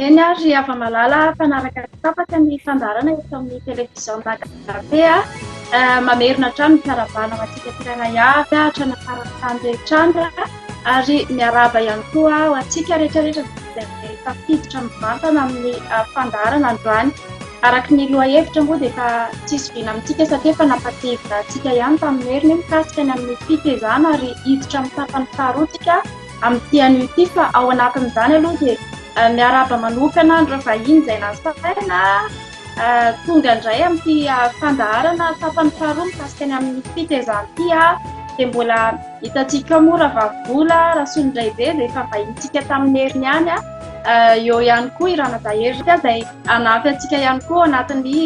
Eny ary ry hava-malala mpanaraka tsy tapaka ny fandaharana eto amin'ny televiziona Agape a. Mamerina hatrany ny fiarahabana ho antsika tsirairay avy hatrany am-paran'ny tany rehetra any ary miarahaba ihany koa ho antsika rehetra rehetra izay tafiditra mivantana amin'ny fandaharana androany. Araka ny lohahevitra moa dia efa tsisy vina amintsika satria efa nampatsiahivina antsika ihany tamin'ny heriny mikasika ny amin'ny fitezana ary hiditra amin'ny tapany faharoa tsika amin'ity anio ity fa ao anatin'izany aloha dia miarahaba manokana an'ireo vahiny izay nasaina tonga indray amin'ity fandaharana tapany faharoa mikasika ny amin'ny fitezana ity dia mbola hitantsika ao moa Ravavola Rasolondraibe izay efa vahinintsika tamin'ny heriny ihany eo ihany koa i Ranadahery izay Hanampy antsika ihany koa ao anatin'ny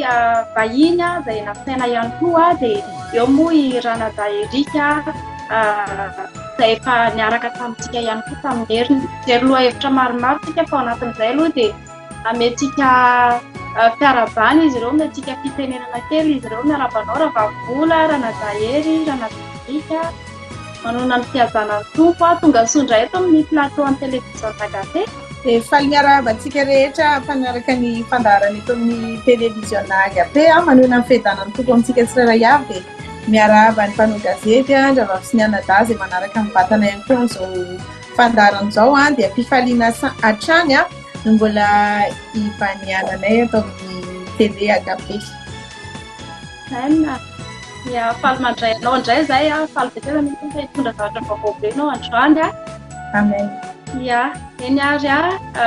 vahiny izay nasaina ihany koa dia eo moa i Ranadahy Eric izay efa niaraka tamintsika ihany koa tamin'ny heriny. Mijery lohahevitra maromaro isika fa ao anatin'izay aloha dia amentsika fiarahabana izy ireo, omentsika fitenenana kely izy ireo. Miarahaba anao Ravavola, Ranadahy Hery, Ranadahy Eric. Manonona ny fiadanan'ny Tompo aho. Tonga soa indray eto amin'ny plateau an'ny télévision Agape. Dia faly miarahaba antsika rehetra mpanaraka ny fandaharana eto amin'ny télévision Agape. Manonona ny fiadanan'ny Tompo amintsika tsirairay avy dia miarahaba ny mpanao gazety, ny rahavavy sy ny anadahy izay manaraka ny vatana ihany koa amin'izao fandaharana izao. Dia fifaliana hatrany no mbola hivaniananay eto amin'ny télé Agape. Amen. Ya, faly mandray anao indray izay a, faly be tena mihitsy fa hitondra zavatra vaovao be ianao androany a. Amen. Ya, eny ary a,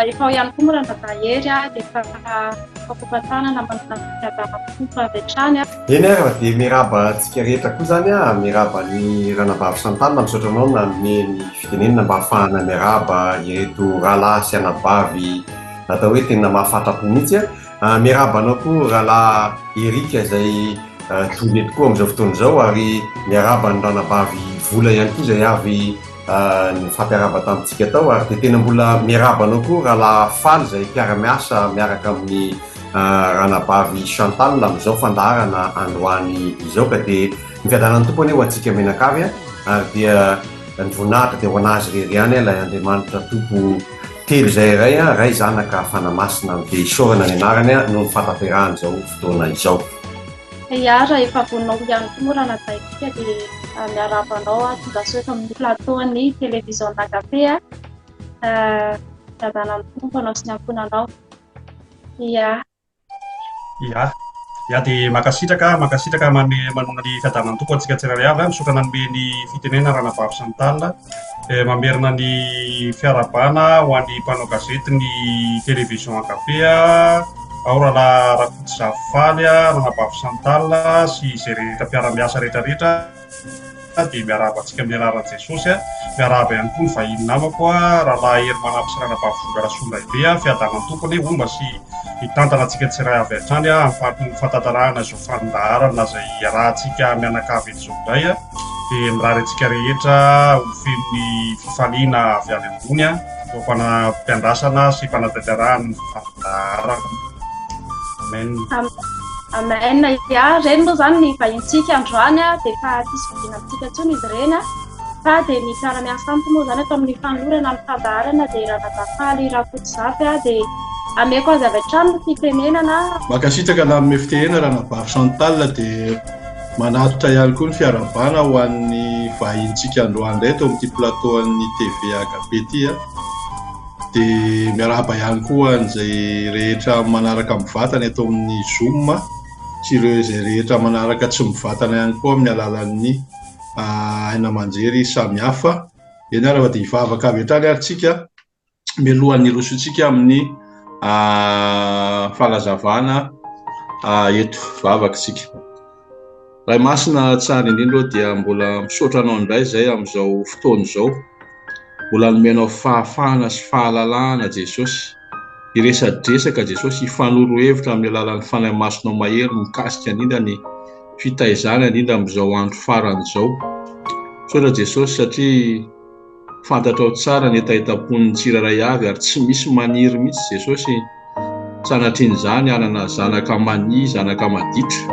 efa ao ihany koa moa Ranadahy a, dia efa fakopa-tanana manana fiadanam-po avy hatrany a. Eny ary fa dia miarahaba antsika rehetra koa izany a, miarahaba an'i Ranabavy Chantal, misaotra anao nanome ny fitenenana mba hahafahana miarahaba ireto rahalahy sy anabavy atao hoe tena mahafatra-po mihitsy a. Miarahaba anao koa rahalahy Eric izay tonga eto koa amin'izao fotoana izao ary miarahaba ny ranabavy Vola ihany koa izay avy nifampiarahaba tamintsika tao ary dia tena mbola miarahaba anao koa rahalahy Faly izay mpiara-miasa miaraka amin'ny ranabavy Chantal amin'izao fandaharana androany izao ka dia ny fiadanan'ny Tompo anie ho antsika mianakavy ary dia ny voninahitra dia ho an'Azy irery ihany ilay Andriamanitra Tompo Telo izay iray an, Ray, Zanaka, Fanahy Masina dia isaorana ny anarany an noho ny fahatanterahan' izao fotoana izao. Ya, raha efa vonona ho ihany koa moa ranadahintsika dia miarahaba anao aho tonga soa eto amin'ny plateau an'ny télévision Agape a. Fiadanan'ny Tompo anao sy ny ankohonanao. Ya. Ya, ya dia mankasitraka, mankasitraka manome manona ny fiadanan'ny Tompo antsika tsirairay avy. Misaotra nanome ny fitenena Ranabavy Chantal. Eh, mamerina ny fiarahabana ho an'ny mpanao gazety ny télévision Agape ao Rahalahy Rakotozafy Faly, Ranabavy Chantal sy izay rehetra mpiara-miasa rehetrarehetra. dia miarahaba antsika amin'ny anaran'i Jesosy. Miarahaba ihany koa ny vahiny namako, Rahalahy Hery Manampy sy Ranabavy Vola Rasolondraibe. Fiadanan'ny Tompo anie homba sy hitantana antsika tsirairay avy hatrany amin'ny fahatanterahana izao fandaharana izay iarahantsika mianakavy eto izao indray. Dia mirary antsika rehetra ho feno ny fifaliana avy any ambony eo am-piandrasana sy fanatanterahana ny fandaharana. Amen. Amen. Ya, ireny moa izany ny vahintsika androany dia efa tsisy fodiana amintsika intsony izy ireny fa dia ny mpiara-miasa amiko moa izany ato amin'ny fanolorana ny fandaharana dia Ranadafaly Rakotozafy dia ameko azy avy hatrany ny fitenenana. Mankasitraka nanome fitenena Ranabavy Chantal dia manatitra ihany koa ny fiarahabana ho an'ny vahintsika androany indray eto amin'ity plateau an'ny TV Agape ity. Dia miarahaba ihany koa an'izay rehetra manaraka mivantana eto amin'ny Zoom sy ireo izay rehetra manaraka tsy mivantana ihany koa amin'ny alalan'ny haino aman-jery samihafa. Eny ary fa dia hivavaka avy hatrany ary tsika mialohan'ny hirosoantsika amin'ny fanazavana eto. Vavaka isika. Ray Masina tsara indrindra ô dia mbola misaotra anao indray izay amin'izao fotoana izao. Mbola nomenao fahafahana sy fahalalahana Jesosy hiresadresaka Jesosy hifanoro hevitra amin'ny alalan'ny Fanahy Masinao mahery mikasika indrindra ny. fitaizana indrindra amin'izao andro farany izao. Misaotra Jesosy satria fantatrao tsara ny hetahetam-pon'ny tsirairay avy ary tsy misy maniry mihitsy Jesosy sanatrian'izany hanana zanaka mania, zanaka maditra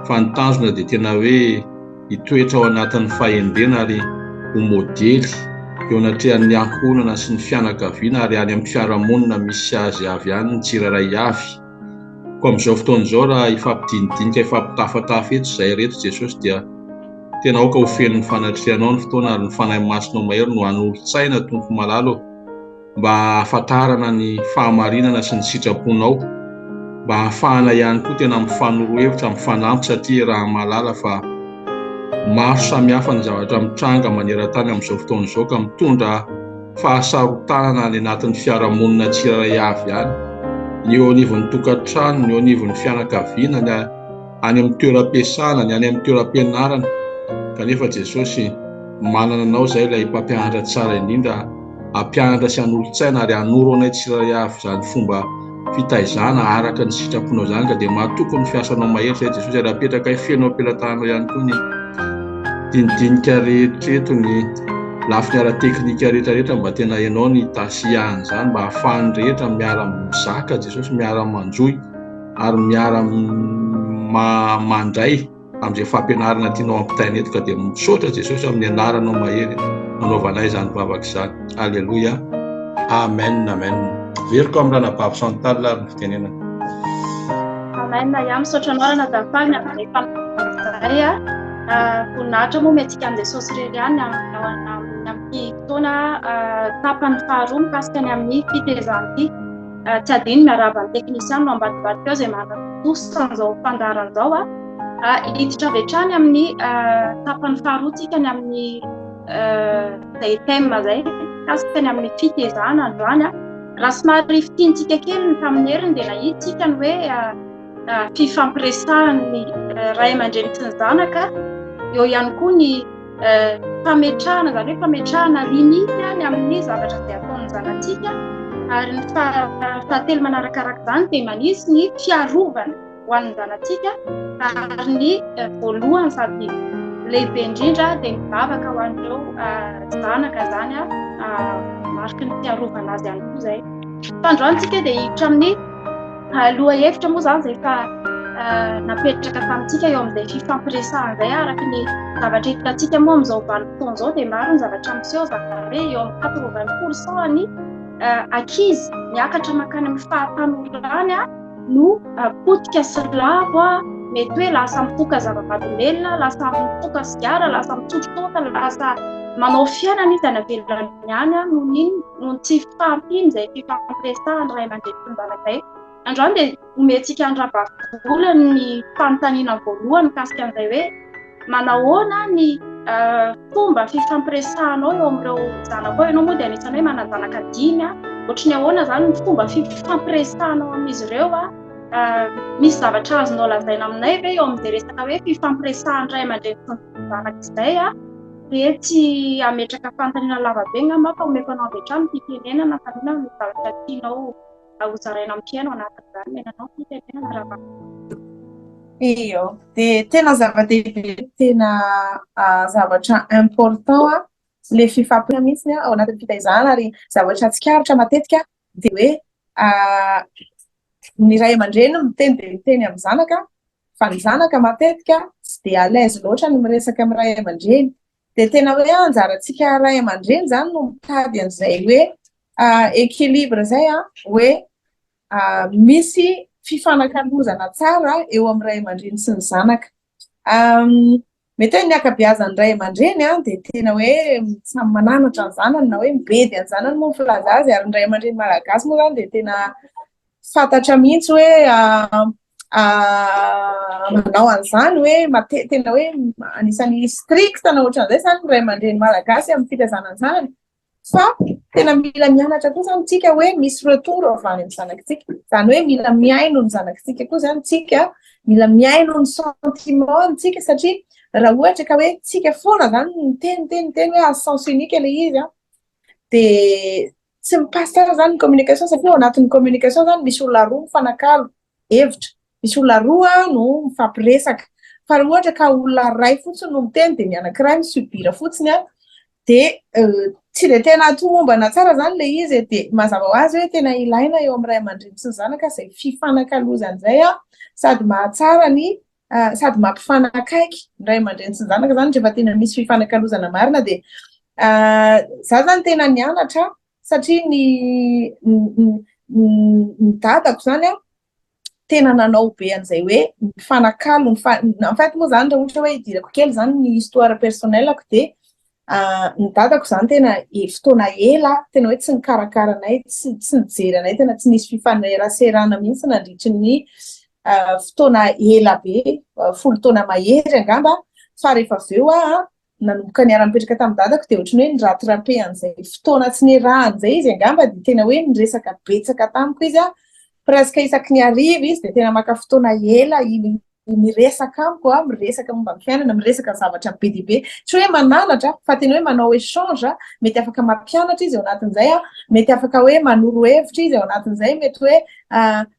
fa ny tanjona dia tena hoe hitoetra ao anatin'ny fahendrena ary ho modely eo anatrehan'ny ankohonana sy ny fianakaviana ary any amin'ny fiarahamonina misy azy avy any ny tsirairay avy. Koa amin'izao fotoana izao raha hifampidinidinika hifampitafatafa eto izahay ireto Jesosy dia tena aoka ho feno ny fanatrehanao ny fotoana ary ny Fanahy Masinao mahery no hanolo-tsaina Tompo malala ô. mba hahafantarana ny fahamarinana sy ny sitraponao, mba hahafahana ihany koa tena mifanoro hevitra, mifanampy satria raha mahalala fa maro samihafa ny zavatra mitranga maneran-tany amin'izao fotoana izao ka mitondra fahasarotanana any anatin'ny fiarahamonina tsirairay avy any, ny eo anivon'ny tokantrano, ny eo anivon'ny fianakaviana, ny any amin'ny toeram-piasana, ny any amin'ny toeram-pianarana, kanefa Jesosy manana anao izay ilay mpampianatra tsara indrindra. hampianatra sy hanolo-tsaina ary hanoro anay tsirairay avy izany fomba fitaizana araka ny sitraponao izany ka dia mahatoky ny fiasanao mahery izay Jesosy ary apetrakay feno am-pelatananao ihany koa ny dinidinika rehetra eto ny lafiny ara-teknika rehetra rehetra mba tena ianao ny tasiahana izany mba hahafahan'ny rehetra miara-mizaka Jesosy miara-manjohy ary miara-mandray amin'izay fampianarana tianao hampitaina eto ka dia misaotra Jesosy amin'ny anaranao mahery nanaovanay izany vavaka izany. Aleloia. Amen, amen. Veriko amin'ny ranabavy Chantal ary ny fitenenana. Amen. Ya misaotra anao ranadahy Faly ny amin'izay fanazavana izay. Ah, voninahitra moa omentsika an'i Jesosy irery ihany amin'ny fotoana ah, tapany faharoa mikasika ny amin'ny fitezana ity. Tsy adino miarahaba ny teknisiana no ambadimbadika ao izay manatontosa an'izao fandaharana izao. Hiditra avy hatrany amin'ny tapany faharoa tsika ny amin'ny izay thème izay mikasika ny amin'ny fitezana androany. Raha somary fintintsika kely ny tamin'ny heriny dia nahitsika ny hoe fifampiresahan'ny ray aman-dreny sy ny zanaka, eo ihany koa ny fametrahana, izany hoe fametrahana limite ny amin'ny zavatra izay ataon'ny zanatsika, ary ny fahatelo manarakaraka izany dia manisy ny fiarovana ho an'ny zanatsika, ary ny voalohany sady lehibe indrindra dia mivavaka ho an'ireo zanaka izany, mariky ny fiarovana azy ihany koa izay. Fa androany tsika dia hiditra amin'ny Lohahevitra moa izany izay efa napetraka tamintsika eo amin'izay fifampiresahana izay araka ny zavatra hitantsika moa amin'izao vanim-potoana izao dia maro ny zavatra miseho izany hoe eo amin'ny quatre-vingt pour cent ny ankizy miakatra mankany amin'ny fahatanorany no potika sy lavo, mety hoe lasa mifoka zava-mahadomelina, lasa mifoka sigara, lasa misotro toaka, lasa manao fiainana izy any ivelany any noho ny inona? Noho ny tsy fahampian'izay fifampiresahan'ny ray aman-dreny sy ny zanaka izay. Androany dia omentsika an'i Rabavola ny fanontaniana voalohany mikasika an'izay hoe manahoana ny fomba fifampiresahanao eo amin'ireo zanakao. Ianao moa dia anisan'ny hoe manan-janaka dimy. Ohatry ny ahoana izany ny fomba fifampiresahanao amin'izy ireo? Misy zavatra azonao lazaina aminay ve eo amin'izay resaka hoe fifampiresahan'ny ray aman-dreny sy ny zanaka izay? Dia tsy hametraka fanontaniana lava be angamba aho fa omeko anao avy hatrany ny fitenenana fa inona no zavatra tianao hozaraina amin'ny mpihaino anatin'izany omena anao ny fitenenana Ravalo. Iyo, dia tena zava-dehibe, tena zavatra important ilay fifampirahana mihitsy ao anatin'ny fitaizana ary zavatra tsikaritra matetika dia hoe ny ray aman-dreny miteny dia miteny amin'ny zanaka fa ny zanaka matetika tsy dia à l'aise loatra ny miresaka amin'ny ray aman-dreny. Dia tena hoe anjarantsika ray aman-dreny izany no mitady an'izay hoe équilibre izay hoe misy fifanakalozana tsara eo amin'ny ray aman-dreny sy ny zanaka. Mety hoe ny ankabeazan'ny ray aman-dreny dia tena hoe samy mananatra ny zanany na hoe mibedy ny zanany moa ny filaza azy ary ny ray aman-dreny malagasy moa izany dia tena fantatra mihitsy hoe manao an'izany hoe mate- tena hoe anisan'ny strict na ohatran'izay izany ny ray aman-dreny malagasy amin'ny fitaizana ny zanany. Fa tena mila mianatra koa izany tsika hoe misy retour avy any amin'ny zanakitsika. Izany hoe mila mihaino ny zanakitsika koa izany tsika, mila mihaino ny sentiment tsika satria raha ohatra ka hoe tsika foana izany no miteny miteny miteny hoe à sens unique ilay izy an, dia tsy mi-passe tsara izany ny communication satria ao anatin'ny communication izany misy olona roa mifanakalo hevitra, misy olona roa no mifampiresaka. Fa raha ohatra ka olona iray fotsiny no miteny dia ny anankiray mi-subir fotsiny an, dia tsy dia tena tomombana tsara izany ilay izy e. Dia mazava ho azy hoe tena ilaina eo amin'ny ray aman-dreny sy ny zanaka izay fifanakalozana izay an, sady mahatsara ny sady mampifanakaiky ny ray aman-dreny sy ny zanaka izany rehefa tena misy fifanakalozana marina dia za izany tena nianatra satria ny ny dadako izany an tena nanao be an'izay hoe mifanakalo, en fait moa izany raha ohatra hoe hidirako kely izany ny histoire personnelle-ko dia ny dadako izany tena fotoana ela tena hoe tsy nikarakara anay, tsy tsy nijery anay, tena tsy nisy fifaneraserana mihitsy nandritry ny fotoana ela be, folo taona mahery angamba, fa rehefa avy eo aho nanomboka niara-nipetraka tamin'i dadako dia ohatran'ny hoe ni-rattraper an'izay fotoana tsy niarahany izay izy angamba dia tena hoe niresaka betsaka tamiko izy an, presque isaky ny hariva izy dia tena maka fotoana ela miresaka amiko an, miresaka momba ny fiainana, miresaka zavatra be dia be, tsy hoe mananatra fa tena hoe manao échange, mety afaka mampianatra izy ao anatin'izay an, mety afaka hoe manoro hevitra izy ao anatin'izay, mety hoe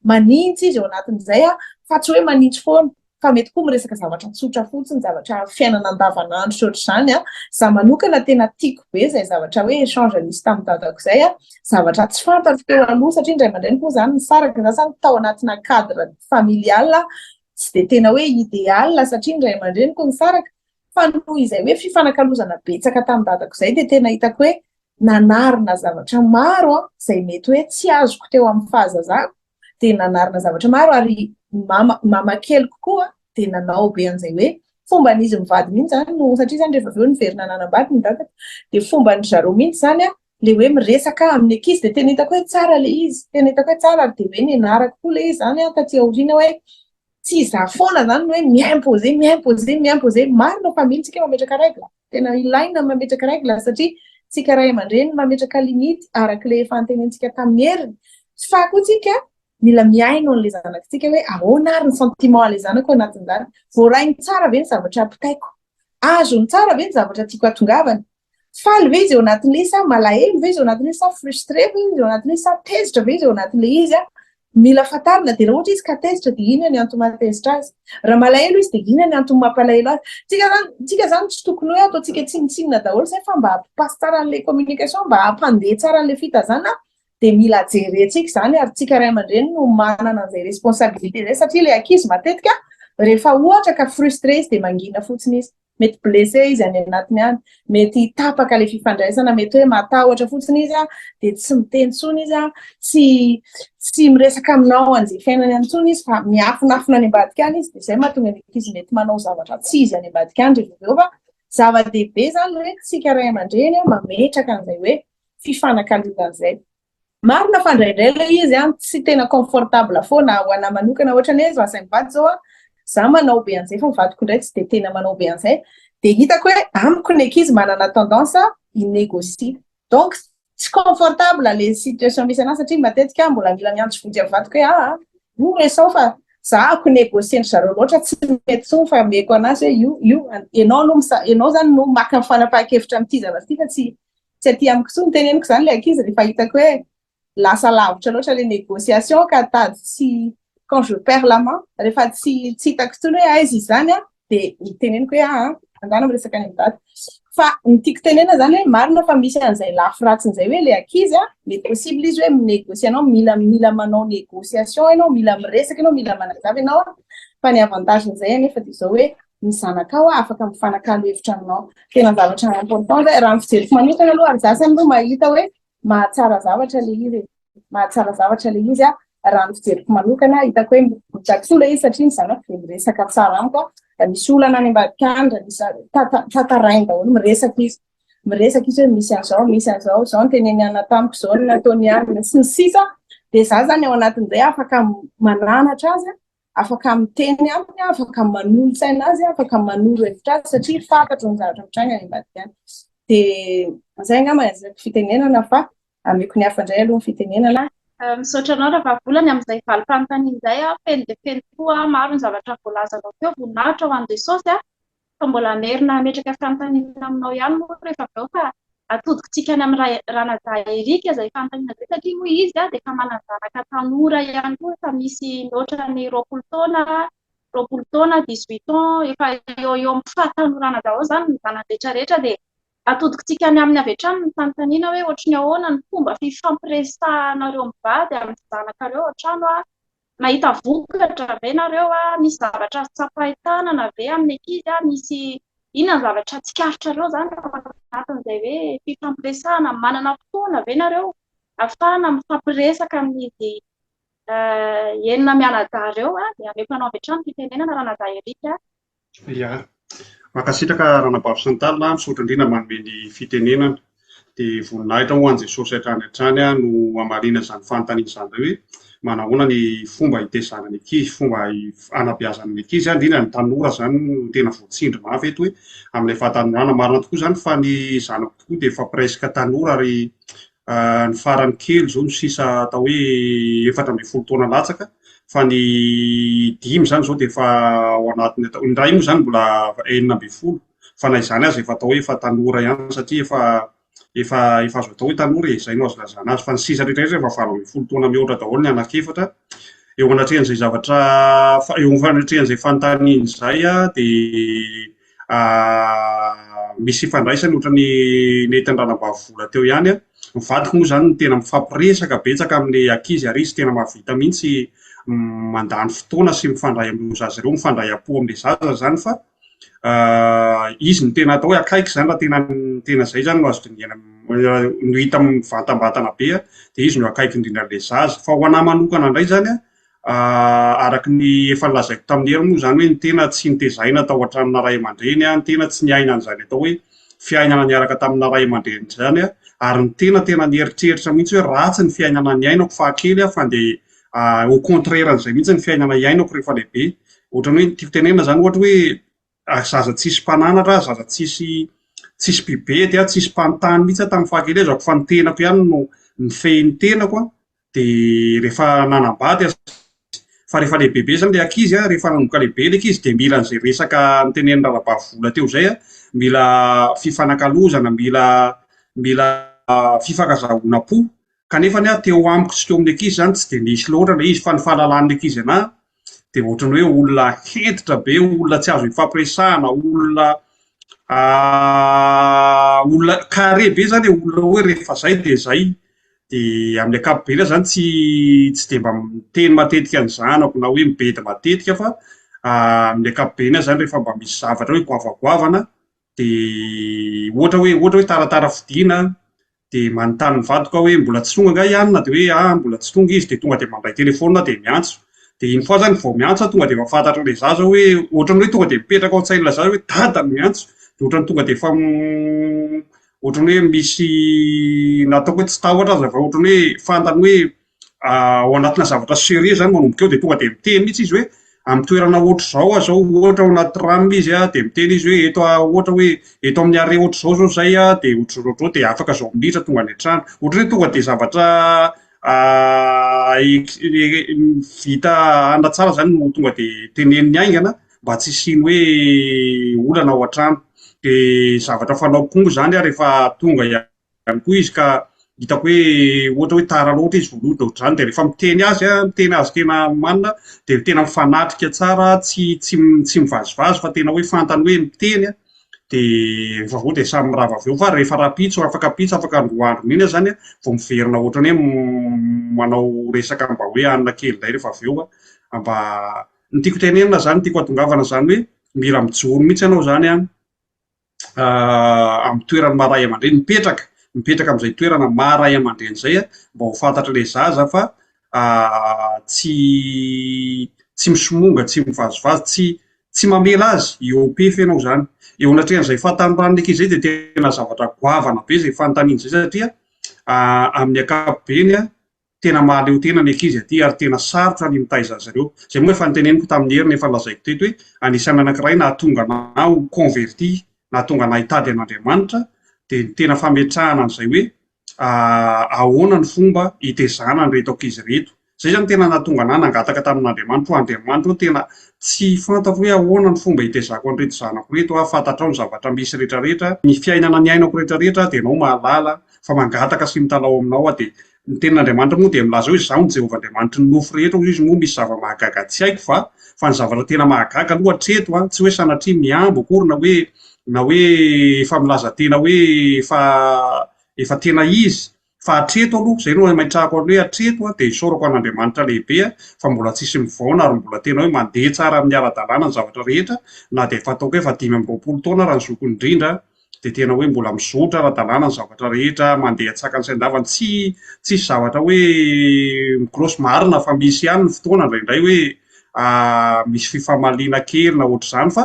manintsy izy ao anatin'izay an, fa tsy hoe manintsy foana. fa mety koa miresaka zavatra tsotra fotsiny, zavatra fiainana andavanandro sy ohatr'izany an. Za manokana tena tiako be izay zavatra hoe échange nisy tamin'ny dadako izay an, zavatra tsy fantatro teo aloha satria ny ray aman-dreniko moa izany nisaraka, za izany tao anatina cadre familial tsy dia tena hoe idéal satria ny ray aman-dreniko nisaraka, fa noho izay hoe fifanakalozana betsaka tamin'ny dadako izay dia tena hitako hoe nanarina zavatra maro an, izay mety hoe tsy azoko teo amin'ny fahazazako dia nanarina zavatra maro ary mama mama keliko koa dia nanao be an'izay hoe fomban'izy mivady mihitsy izany no satria izany rehefa avy eo niverina nanambady ny dadako dia fomban-dry zareo mihitsy izany an ilay hoe miresaka amin'ny ankizy dia tena hitako hoe tsara ilay izy, tena hitako hoe tsara ary dia hoe nianarako koa ilay izy izany an taty aoriana hoe tsy izaho foana izany no hoe mi-imposer, mi-imposer, mi-imposer, marina fa mila isika mametraka règle, Tena ilaina ny mametraka règle satria tsika ray aman-dreny mametraka limite araka ilay efa notenenintsika tamin'ny heriny fa koa tsika mila mihaino an'ilay zanakitsika hoe ahoana ary ny sentiment an'ilay zanako anatin'izany, voarainy tsara ve ny zavatra ampitaiko, azony tsara ve ny zavatra tiako hatongavana, faly ve izy eo anatin'ilay izy sa malahelo ve izy eo anatin'ilay izy sa frustré ve izy eo anatin'ilay izy sa tezitra ve izy eo anatin'ilay izy. Mila fantarina dia raha ohatra izy ka tezitra dia inona ny antony mahatezitra azy? Raha malahelo izy dia inona ny antony mampalahelo azy? Tsika zany, tsika zany tsy tokony hoe ataontsika tsinontsinona daholo izay fa mba hampipasy tsara an'ilay communication, mba hampandeha tsara an'ilay fitazana dia mila jerentsika izany ary tsika ray aman-dreny no manana an'izay responsabilité izay satria ilay ankizy matetika rehefa ohatra ka frustré izy dia mangina fotsiny izy. Mety blessé izy any anatiny any, mety tapaka ilay fifandraisana, mety hoe matahotra fotsiny izy dia tsy miteny intsony izy, tsy tsy miresaka aminao an'izay fiainany any intsony izy fa miafinafina any ambadika any izy dia izay mahatonga ny ankizy mety manao zavatra tsy izy any ambadika any rehefa avy eo fa zava-dehibe izany hoe tsika ray aman-dreny mametraka an'izay hoe fifanakalozana izay. Marina fa indraindray ilay izy an, tsy tena confortable foana ho anà manokana, ohatran'ny hoe izaho sy ny vadiko izao an, izaho manao be an'izay fa ny vadiko indray tsy dia tena manao be an'izay, dia hitako hoe amiko ny ankizy manana tendance hi-négocier, donc tsy confortable ilay situation misy anà satria matetika aho mbola mila miantso vonjy amin'ny vadiko hoe aa io resao fa za ko négocier-ndry zareo loatra tsy mety intsony fa ameko an'azy hoe io io ianao no misa- ianao izany no maka ny fanapahan-kevitra amin'ity zavatra ity fa tsy Tsy aty amiko intsony teneniko izany ilay ankizy rehefa hitako hoe lasa lavitra loatra ilay négociation ka tady tsy quand je perds la main rehefa tsy tsy hitako intsony hoe aiza izy izany an dia teneniko hoe aa andana miresaka any amin'ny dada. Fa ny tiako tenenina izany hoe marina fa misy an'izay lafy ratsiny izay hoe ilay ankizy an mety possible izy hoe mi-négocier anao mila mila manao négociation ianao mila miresaka ianao mila manazava ianao an fa ny avantage-n'izay anefa dia izao hoe ny zanakao afaka mifanakalo hevitra aminao. Tena zavatra important zay, raha ny fijeriko manokana aloha ary za samy aloha mahita hoe mahatsara zavatra le izy e, mahatsara zavatra le izy a, raha ny fijeriko manokana hitako hoe mitaky soa le izy satria ny zanako dia miresaka tsara amiko a, raha misy olana any ambadika any, raha misy tantarainy daholo, miresaka izy, miresaka izy hoe misy an'izao, misy an'izao, izao no teneniny anona tamiko, izao no nataony anona sy ny sisa, dia za zany ao anatin'izay afaka mananatra azy afaka miteny aminy, afaka manolo-tsaina azy, afaka manoro hevitra azy satria fantatro ny zavatra mitranga any ambadika any. Dia izay angamba ny azoko fitenenana fa ameko ny hafa indray aloha ny fitenenana. Misaotra anao Ravavola ny amin'izay valim-panontaniana izay, feno dia feno tokoa, maro ny zavatra voalazanao teo, voninahitra ho an'i Jesosy. Fa mbola hamerina hametraka fanontaniana aminao ihany moa rehefa avy eo fa atodikitsika any amin'i Ranadahy Eric izay fanontaniana izay satria moa izy dia efa manan-janaka tanora ihany koa, efa misy mihoatra ny 20 taona. 20 taona, 18 ans, efa eo eo amin'ny fahatanorana daholo izany ny zanany rehetra rehetra dia atodikitsika any aminy avy hatrany ny fanontaniana hoe ohatry ny ahoana ny fomba fifampiresahanareo mivady amin'ny zanakareo ao an-trano, mahita vokatra ve nareo, misy zavatra azo tsapain-tanana ve amin'ny ankizy, misy inona ny zavatra tsikaritrareo izany ao anatin'izay hoe fifampiresahana, manana fotoana ve nareo ahafahana mifampiresaka amin'izy enina mianadahy ireo, dia ameko anao avy hatrany ny fitenenana Ranadahy Eric. Ya. Mankasitraka Ranabavy Chantal a, misaotra indrindra manome ny fitenenana. Dia voninahitra ho an'i Jesosy hatrany hatrany no hamaliana izany fanontaniana izany indray hoe manahoana ny fomba hitezana ny ankizy, fomba hanabeazana ny ankizy, indrindra ny tanora izany no tena voatsindry mafy eto hoe amin'ilay fahatanorana. Marina tokoa izany fa ny zanako tokoa dia efa presque tanora ary Ny farany kely izao no sisa atao hoe 14 taona latsaka fa ny dimy izany izao dia efa ao anatin'ny atao, ny iray moa izany mbola 16 fa na izany aza efa atao hoe efa tanora ihany satria efa efa efa azo atao hoe tanora e, izay no azo ilazana azy fa ny sisa rehetra rehetra efa 18 taona mihoatra daholo ny anankiefatra. Eo anatrehan'izay zavatra eo anatrehan'izay fanontaniana izay dia Misy ifandraisany ohatran'ny nentin'ny ranabavy vola teo ihany. Ny vadiko moa izany no tena mifampiresaka betsaka amin'ilay ankizy ary izy tena mahavita mihitsy mandany fotoana sy mifandray amin'ireo zaza ireo, mifandray am-po amin'ilay zaza izany fa izy no tena atao hoe akaiky izany raha tena tena izay izany no azo dinihana no hita mivantambantana be dia izy no akaiky indrindra an'ilay zaza. Fa ho an'ahy manokana indray izany an, Araka ny efa nolazaiko tamin'i Hery moa izany hoe ny tena tsy nitezaina tao an-tranona ray aman-dreny, ny tena tsy niaina an'izany atao hoe fiainana niaraka tamina ray aman-dreny izany ary ny tena tena nieritreritra mihitsy hoe ratsy ny fiainana niainako fahakely aho fa ndeha au contraire an'izay mihitsy ny fiainana iainako rehefa lehibe. Ohatran'ny hoe ny tiako tenenina izany ohatra hoe zaza tsisy mpananatra aho, zaza tsisy tsisy mpibedy aho, tsisy mpanontany mihitsy aho tamin'ny fahakelezako fa ny tenako ihany no nifehy ny tenako an, dia rehefa nanambady aho, fa rehefa lehibebe izany ilay ankizy an, rehefa nanomboka lehibe ilay ankizy dia mila an'izay resaka notenenin'i Ranabavy Vola teo izay an, mila fifanakalozana, mila mila fifankazahoana am-po, kanefa ny ahy teo amiko sy teo amin'ny ankizy izany tsy dia nisy loatra ilay izy fa ny fahalalan'ny ankizy an'ahy dia ohatran'ny hoe olona hentitra be, olona tsy azo ifampiresahana, olona olona carré be izany e, olona hoe rehefa izay dia izay. Dia amin'ny ankapobeny aho izany tsy tsy dia mba miteny matetika ny zanako na hoe mibedy matetika fa amin'ny ankapobeny aho izany rehefa mba misy zavatra hoe goavagoavana dia ohatra hoe ohatra hoe taratara fodiana dia manontany ny vadiko aho hoe mbola tsy tonga angaha i anona dia hoe ah mbola tsy tonga izy dia tonga dia mandray telefaonina aho dia miantso dia une fois zany vao miantso aho tonga dia efa fantatr'ilay zaza hoe ohatran'ny hoe tonga dia mipetraka ao an-tsain'ilay zaza hoe dada no miantso dia ohatran'ny tonga dia efa ohatran'ny hoe misy na ataoko hoe tsy tahotra aza fa ohatran'ny hoe fantany hoe ao anatina zavatra sérieux zany manomboka eo dia tonga dia miteny mihitsy izy hoe amin'ny toerana ohatr'izao aho zao, ohatra ao anaty tram izy dia miteny izy hoe eto ohatra hoe eto amin'ny arrêt ohatr'izao zao zay dia ohatr'izao ohatr'izao dia afaka zao minitra tonga any an-trano. Ohatran'ny hoe tonga dia zavatra vita anona tsara zany no tonga dia teneniny haingana mba tsy hisian'ny hoe olana ao an-trano. Dia zavatra fanaoko koa moa izany rehefa tonga ihany koa izy ka hitako hoe ohatra hoe tara loatra izy voalohany dia ohatr'izany dia rehefa miteny azy aho, miteny azy tena omanina dia tena mifanatrika tsara, tsy tsy tsy mivazivazy fa tena hoe fantany hoe miteny aho dia rehefa avy eo dia samy mirava avy eo fa rehefa rahampitso, afaka ampitso, afaka androandron'iny aho izany vao miverina ohatran'ny hoe manao resaka mba hoe hanina kely indray rehefa avy eo aho mba, ny tiako tenenina izany, ny tiako hatongavana izany hoe mila mijoro mihitsy ianao izany an amin'ny toerany maha ray aman-dreny, mipetraka, mipetraka amin'izay toerana maha ray aman-dreny izay mba ho fantatr'ilay zaza fa tsy tsy misomonga, tsy mivazivazy, tsy tsy mamela azy hihoa-pefy ianao izany. Eo anatrehan'izay fahatanoran'ny ankizy izay dia tena zavatra goavana be izay fanontaniana izay satria amin'ny ankapobeny Tena mahaleo tena ny ankizy aty ary tena sarotra ny mitaiza azy ireo. Izay moa efa noteneniko tamin'i Hery nefa lazaiko teto hoe anisan'ny anankiray nahatonga anah ho converti, nahatonga anah hitady an'Andriamanitra dia ny tena fametrahana an'izay hoe ahoana ny fomba hitezana an'ireto ankizy ireto. Izay izany tena nahatonga anah nangataka tamin'Andriamanitra hoe Andriamanitra ô tena tsy fantako hoe ahoana ny fomba hitezako an'ireto zanako ireto aho, fantatrao ny zavatra misy rehetra rehetra, ny fiainana niainako rehetra rehetra dia ianao mahalala fa mangataka sy mitalaho aminao aho dia. Ny tenin'Andriamanitra moa dia milaza hoe Izaho no Jehovah Andriamanitry ny nofo rehetra hoy izy moa misy zava-mahagaga tsy haiko va? Fa ny zavatra tena mahagaga aloha hatreto an, tsy hoe sanatria mihambo akory na hoe na hoe efa milaza tena hoe efa efa tena izy fa hatreto aloha, izay no ametrahako an'ilay hoe hatreto an, dia isaorako an'Andriamanitra lehibe an, fa mbola tsisy mivaona ary mbola tena hoe mandeha tsara amin'ny ara-dalàna ny zavatra rehetra na dia efa ataoko hoe efa 25 taona raha ny zokiny indrindra dia tena hoe mbola mizotra ara-dalàna ny zavatra rehetra, mandeha an-tsakany sy an-davany, tsy tsisy zavatra hoe mi-cloche, marina fa misy ihany ny fotoana indraindray hoe misy fifamaliana kely na ohatr'izany fa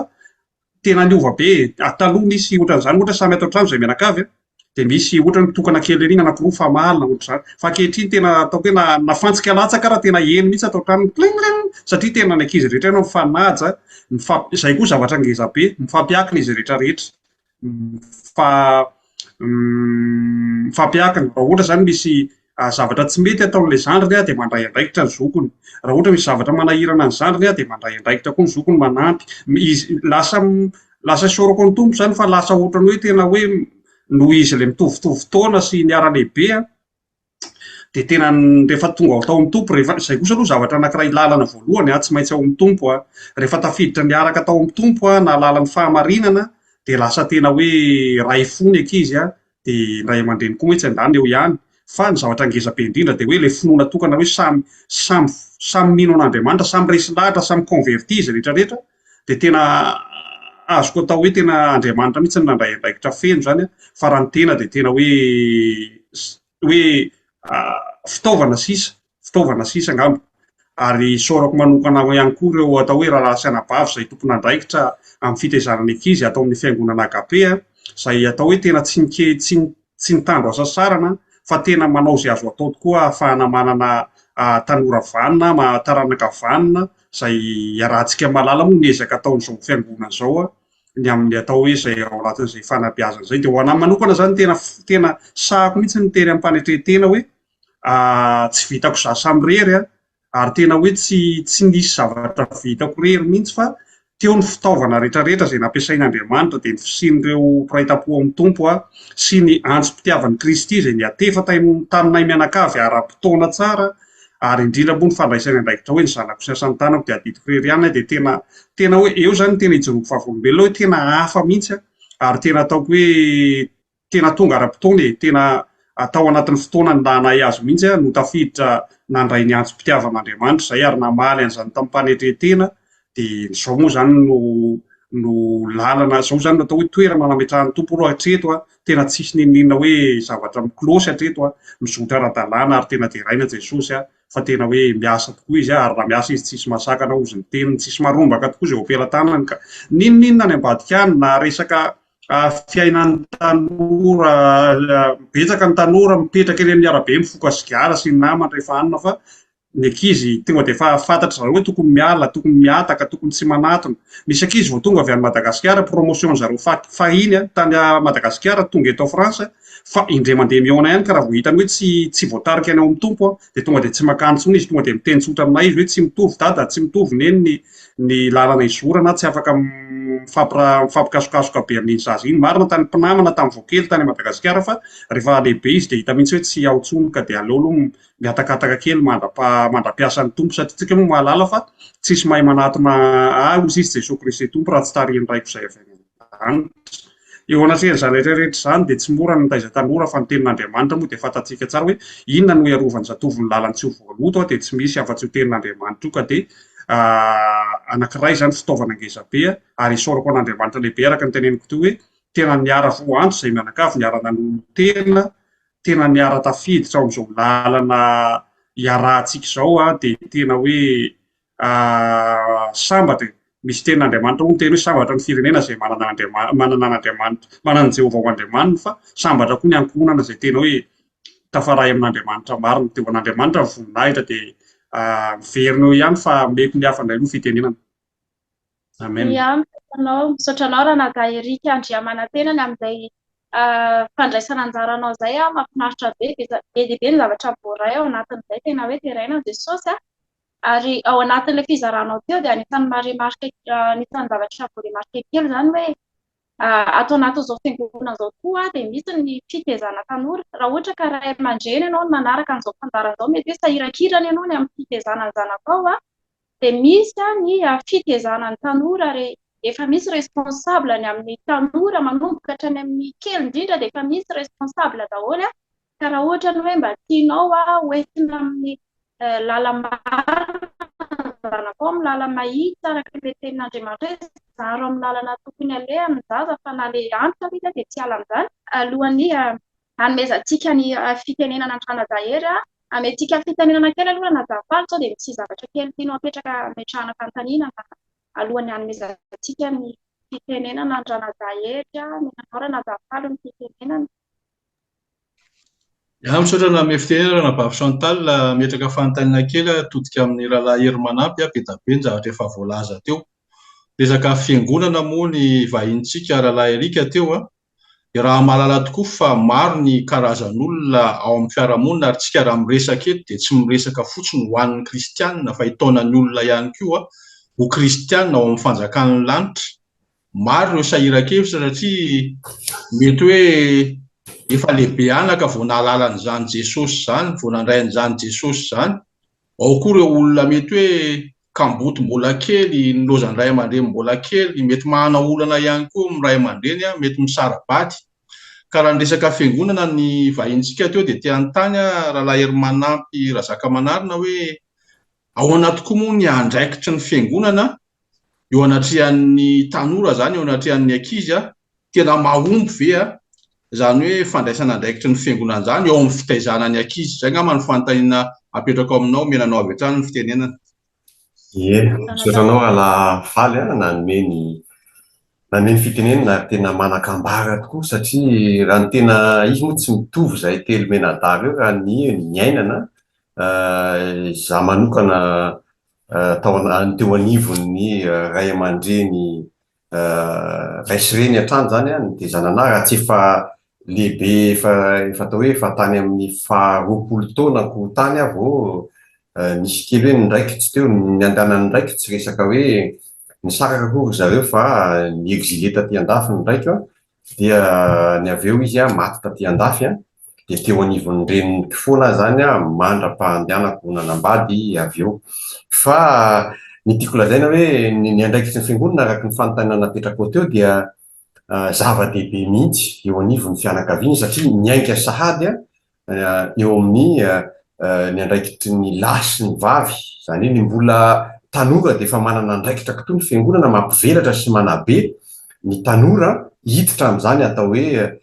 tena niova be e, taloha nisy ohatran'izany ohatra samy ato an-trano izay mianakavy an, dia misy ohatra hoe mitokana kely ery ny anankiroa mifamaly na ohatr'izany, fa ankehitriny tena ataoko hoe na na fantsika latsaka ara tena heno mihitsy ato an-trano ny kling kling satria tena ny ankizy rehetra ianao mifanaja, mifamp- izay koa zavatra ngeza be, mifampiankina izy rehetra rehetra, mifa mifampiankina, raha ohatra izany misy zavatra tsy mety ataon'ilay zandriny dia mandray andraikitra ny zokiny, raha ohatra misy zavatra manahirana ny zandriny dia mandray andraikitra koa ny zokiny manampy, izy lasa lasa isaorako ny Tompo izany fa lasa ohatran'ny hoe tena hoe noho izy ilay mitovitovy taona sy niara-lehibe dia tena rehefa tonga ao tao amin'ny Tompo, rehefa izay kosa aloha zavatra anankiray lalana voalohany an, tsy maintsy ao amin'ny Tompo an, rehefa tafiditra niaraka tao amin'ny Tompo an, nahalala ny fahamarinana dia lasa tena hoe ray fo ny ankizy an, dia ny ray aman-dreny koa moa etsy andaniny eo ihany, fa ny zavatra ngeza be indrindra dia hoe ilay finoana tokana hoe samy samy samy mino an'Andriamanitra, samy resy lahatra, samy converti izy rehetra rehetra dia tena azoko atao hoe tena Andriamanitra mihitsy no nandray andraikitra feno izany an, fa raha ny tena dia tena hoe hoe fitaovana sisa, fitaovana sisa angamba. Ary isaorako manokana ihany koa ireo atao hoe rahalahy sy anabavy izay tompon'andraikitra amin'ny fitaizana ny ankizy ato amin'ny fiangonana Agape, izay atao hoe tena tsy nike tsy tsy nitandro hasasarana fa tena manao izay azo atao tokoa ahafahana manana tanora vanona, taranaka vanona izay iarahantsika mahalala moa ny ezaka ataon'izao fiangonana izao ny amin'ny atao hoe izay ao anatin'izay fanabeazana izay. Dia ho an'ahy manokana izany tena tena sahako mihitsy ny miteny amim-panetren-tena hoe tsy vitako izaho samirery an, ary tena hoe tsy tsy nisy zavatra vitako irery mihitsy fa teo ny fitaovana rehetrarehetra izay nampiasain'Andriamanitra dia ny fisian'ireo mpiray tampo amin'ny Tompo sy ny antsom-pitiavan'i Kristy izay niatefa taminay mianakavy ara-potoana tsara ary indrindra moa ny fandraisany andraikitra hoe ny zanako sy asan'ny tanako dia adidiko irery ihany dia tena tena hoe eo izany no tena ijoroako vavolombelona hoe tena hafa mihitsy ary tena ataoko hoe tena tonga ara-potoana e, tena tao anatin'ny fotoana nilanay azy mihitsy aho no tafiditra nandray ny antsom-pitiavan'Andriamanitra izay ary namaly an'izany tamim-panetren-tena dia izao moa izany no no lalana, izao izany no atao hoe toerana nametrahan'ny Tompo aloha hatreto an, tena tsisy n'inon'inona hoe zavatra miklôsy hatreto an, mizotra ara-dalàna ary tena deraina Jesosy an, fa tena hoe miasa tokoa Izy ary raha miasa Izy tsisy mahasakana hozy ny teniny, tsisy marombaka tokoa izay eo am-pelatanany ka n'inon'inona any ambadika any na resaka fiainan'ny tanora, betsaka ny tanora mipetraka eny amin'ny arabe mifoka sigara sy ny namany rehefa hanina fa ny ankizy tonga dia efa fantatry zareo hoe tokony miala, tokony mihataka, tokony tsy manatona. Misy ankizy vao tonga avy any Madagasikara, promotion zareo fahiny tany Madagasikara tonga eto France fa indray mandeha mihaona ihany ka raha vao hitany hoe tsy tsy voatarika any ao amin'ny Tompo dia tonga dia tsy mankany intsony izy, tonga dia miteny tsotra aminay izy hoe tsy mitovy dada, tsy mitovy neny ny ny lalana izorana, tsy afaka mifampikasokasoka be amin'iny zaza iny. Marina tany mpinamana tamin'ny vao kely tany Madagasikara fa rehefa lehibe izy dia hita mihitsy hoe tsy ao intsony ka dia aleo aloha mihatakataka kely mandra-piasan'ny Tompo satria tsika moa mahalala fa tsisy mahay manatona ahy hozy izy Jesoa Kristy Tompo raha tsy tarihin'ny Raiko izay avy any an-danitra. Eo anatrehan'izany rehetra rehetra izany dia tsy mora ny mitaiza tanora fa ny tenin'Andriamanitra moa dia fantatsika tsara hoe inona no hiarovan'ny zatovo ny lalany tsy ho voaloto dia tsy misy afa-tsy io tenin'Andriamanitra io ka dia anankiray izany fitaovana ngeza be ary isaorako an'Andriamanitra lehibe araka ny teneniko teo hoe tena niara voantso izay mianakavy niara nanolo-tena tena niara tafiditra ao amin'izao lalana iarahantsika izao dia tena hoe sambatra e! Misy tenin'Andriamanitra moa miteny hoe sambatra ny firenena izay manana an'Andriamanitra, manana an'Andriamanitra, manana an'i Jehovah ho Andriamaniny fa sambatra koa ny ankohonana izay tena hoe tafaray amin'Andriamanitra marina. Dia ho an'Andriamanitra ny voninahitra dia miverina eo ihany fa omeko ny hafa indray aloha ny fitenenana. Amen. Ia, misaotra anao, misaotra anao Ranadahy Eric Andriamanantena ny amin'izay fandraisana anjaranao izay, mahafinaritra be, be dia be ny zavatra voaray ao anatin'izay, tena hoe deraina Jesosy a. Ary ao anatin'ilay fizaranao teo dia anisan'ny maremarika, anisan'ny zavatra voaremarika kely izany hoe. Ato anatin'izao fiangonana izao koa dia misy ny fitaizana tanora. Raha ohatra ka ray aman-dreny ianao no manaraka an'izao fandaharana izao, mety hoe sahirankirana ianao ny amin'ny fitaizana ny zanakao, dia misy ny fitaizana ny tanora ary efa misy responsable ny amin'ny tanora manomboka hatrany amin'ny kely indrindra dia efa misy responsable daholo. Ka raha ohatra ny hoe mba tianao ho entina amin'ny lala-marina ny zanakao, amin'ny lala-mahitsy araka ilay tenin'Andriamanitra hoe zaro amin'ny lalana tokony alehany ny zaza fa na ilay antitra aza izy dia tsy hiala amin'izany. Alohan'ny hanomezantsika ny fitenenana ny Ranadahy Hery, hametrika fitenenana kely aloha Ranadahy Faly sao dia misy zavatra kely tianao apetraka hametrahana fanontaniana alohan'ny hanomezantsika ny fitenenana ny Ranadahy Hery, omenao Ranadahy Faly ny fitenenana. Ya, misaotra nanome fitenenana Ranabavy Chantal, hametraka fanontaniana kely aho hitodika amin'ny Rahalahy Hery Manampy, be dia be ny zavatra efa voalaza teo. Resaka fiangonana moa ny vahinintsika Rahalahy Eric teo an, dia raha mahalala tokoa fa maro ny karazan'olona ao amin'ny fiarahamonina ary tsika raha miresaka eto dia tsy miresaka fotsiny ho an'ny kristianina fa hitaona ny olona ihany koa ho kristianina ao amin'ny fanjakan'ny lanitra. Maro ireo sahiran-kevitra satria mety hoe efa lehibe anaka vao nahalala an'izany Jesosy izany, vao nandray an'izany Jesosy izany. Ao koa ireo olona mety hoe kamboty mbola kely, nilaozan'ny ray aman-dreny mbola kely, mety manana olana ihany koa amin'ny ray aman-dreny, mety misara-bady. Ka raha niresaka fiangonana ny vahinintsika teo dia te hanontany aho Rahalahy Herimanampy Razakamanarina hoe ahoana tokoa moa ny andraikitry ny fiangonana eo anatrehan'ny tanora izany, eo anatrehan'ny ankizy, tena mahomby ve izany hoe fandraisana andraikitry ny fiangonana izany eo amin'ny fitaizana ny ankizy? Izay angamba no fanontaniana apetrako aminao, omena anao avy hatrany ny fitenenana. Ie, misaotra anao Rahalahy Faly a, nanome ny nanome ny fitenenana ary tena manan-kambara tokoa satria raha ny tena izy moa tsy mitovy izahay telo mianadahy ireo raha ny niainana, izaho manokana tao an teo anivon'ny ray aman-dreny ray sy reny hatrany izany an, nitezana anah raha tsy efa lehibe efa efa atao hoe efa tany amin'ny faha 20 taonako tany aho vao nisy kely hoe niraikitra teo, ny andehanan'ny raiko tsy resaka hoe nisaraka akory ry zareo fa ni-exilé taty an-dafy ny raiko an, Dia ny avy eo izy maty taty andafy dia teo anivon'ny reniko foana aho izany mandra-pahandehanako nanambady avy eo. Fa ny tiako lazaina hoe ny andraikitry ny fiangonana araka ny fanontaniana napetrakao teo dia zava-dehibe mihitsy eo anivon'ny fianakaviana satria miainga sahady eo amin'ny ny andraikitry ny lahy sy ny vavy, izany hoe ny mbola tanora dia efa manana andraikitra koa ny fiangonana mampivelatra sy manabe ny tanora hiditra amin'izany atao hoe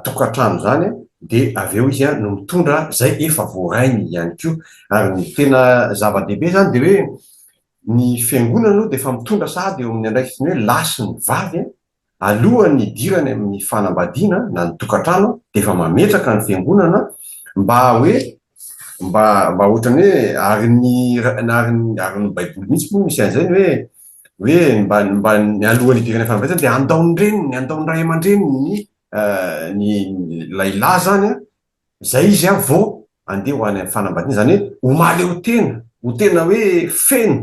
tokantrano izany dia avy eo izy no mitondra izay efa voarainy ihany koa. Ary ny tena zava-dehibe izany dia hoe ny fiangonana aloha dia efa mitondra sahady eo amin'ny andraikitry ny hoe lahy sy ny vavy Alohan'ny hidirany amin'ny fanambadiana na ny tokantrano dia efa mametraka ny fiangonana mba hoe mba mba ohatran'ny hoe ary ny ary ny ary ny baiboly mihitsy moa misy an'izay ny hoe hoe mba mba ny alohan'ny hidirana fanambadiana dia andao ny reniny andao ny ray aman-dreniny ny ny ilay lahy zany an zay izy an vao andeha ho any amin'ny fanambadiana izany hoe ho mahaleo tena ho tena hoe feno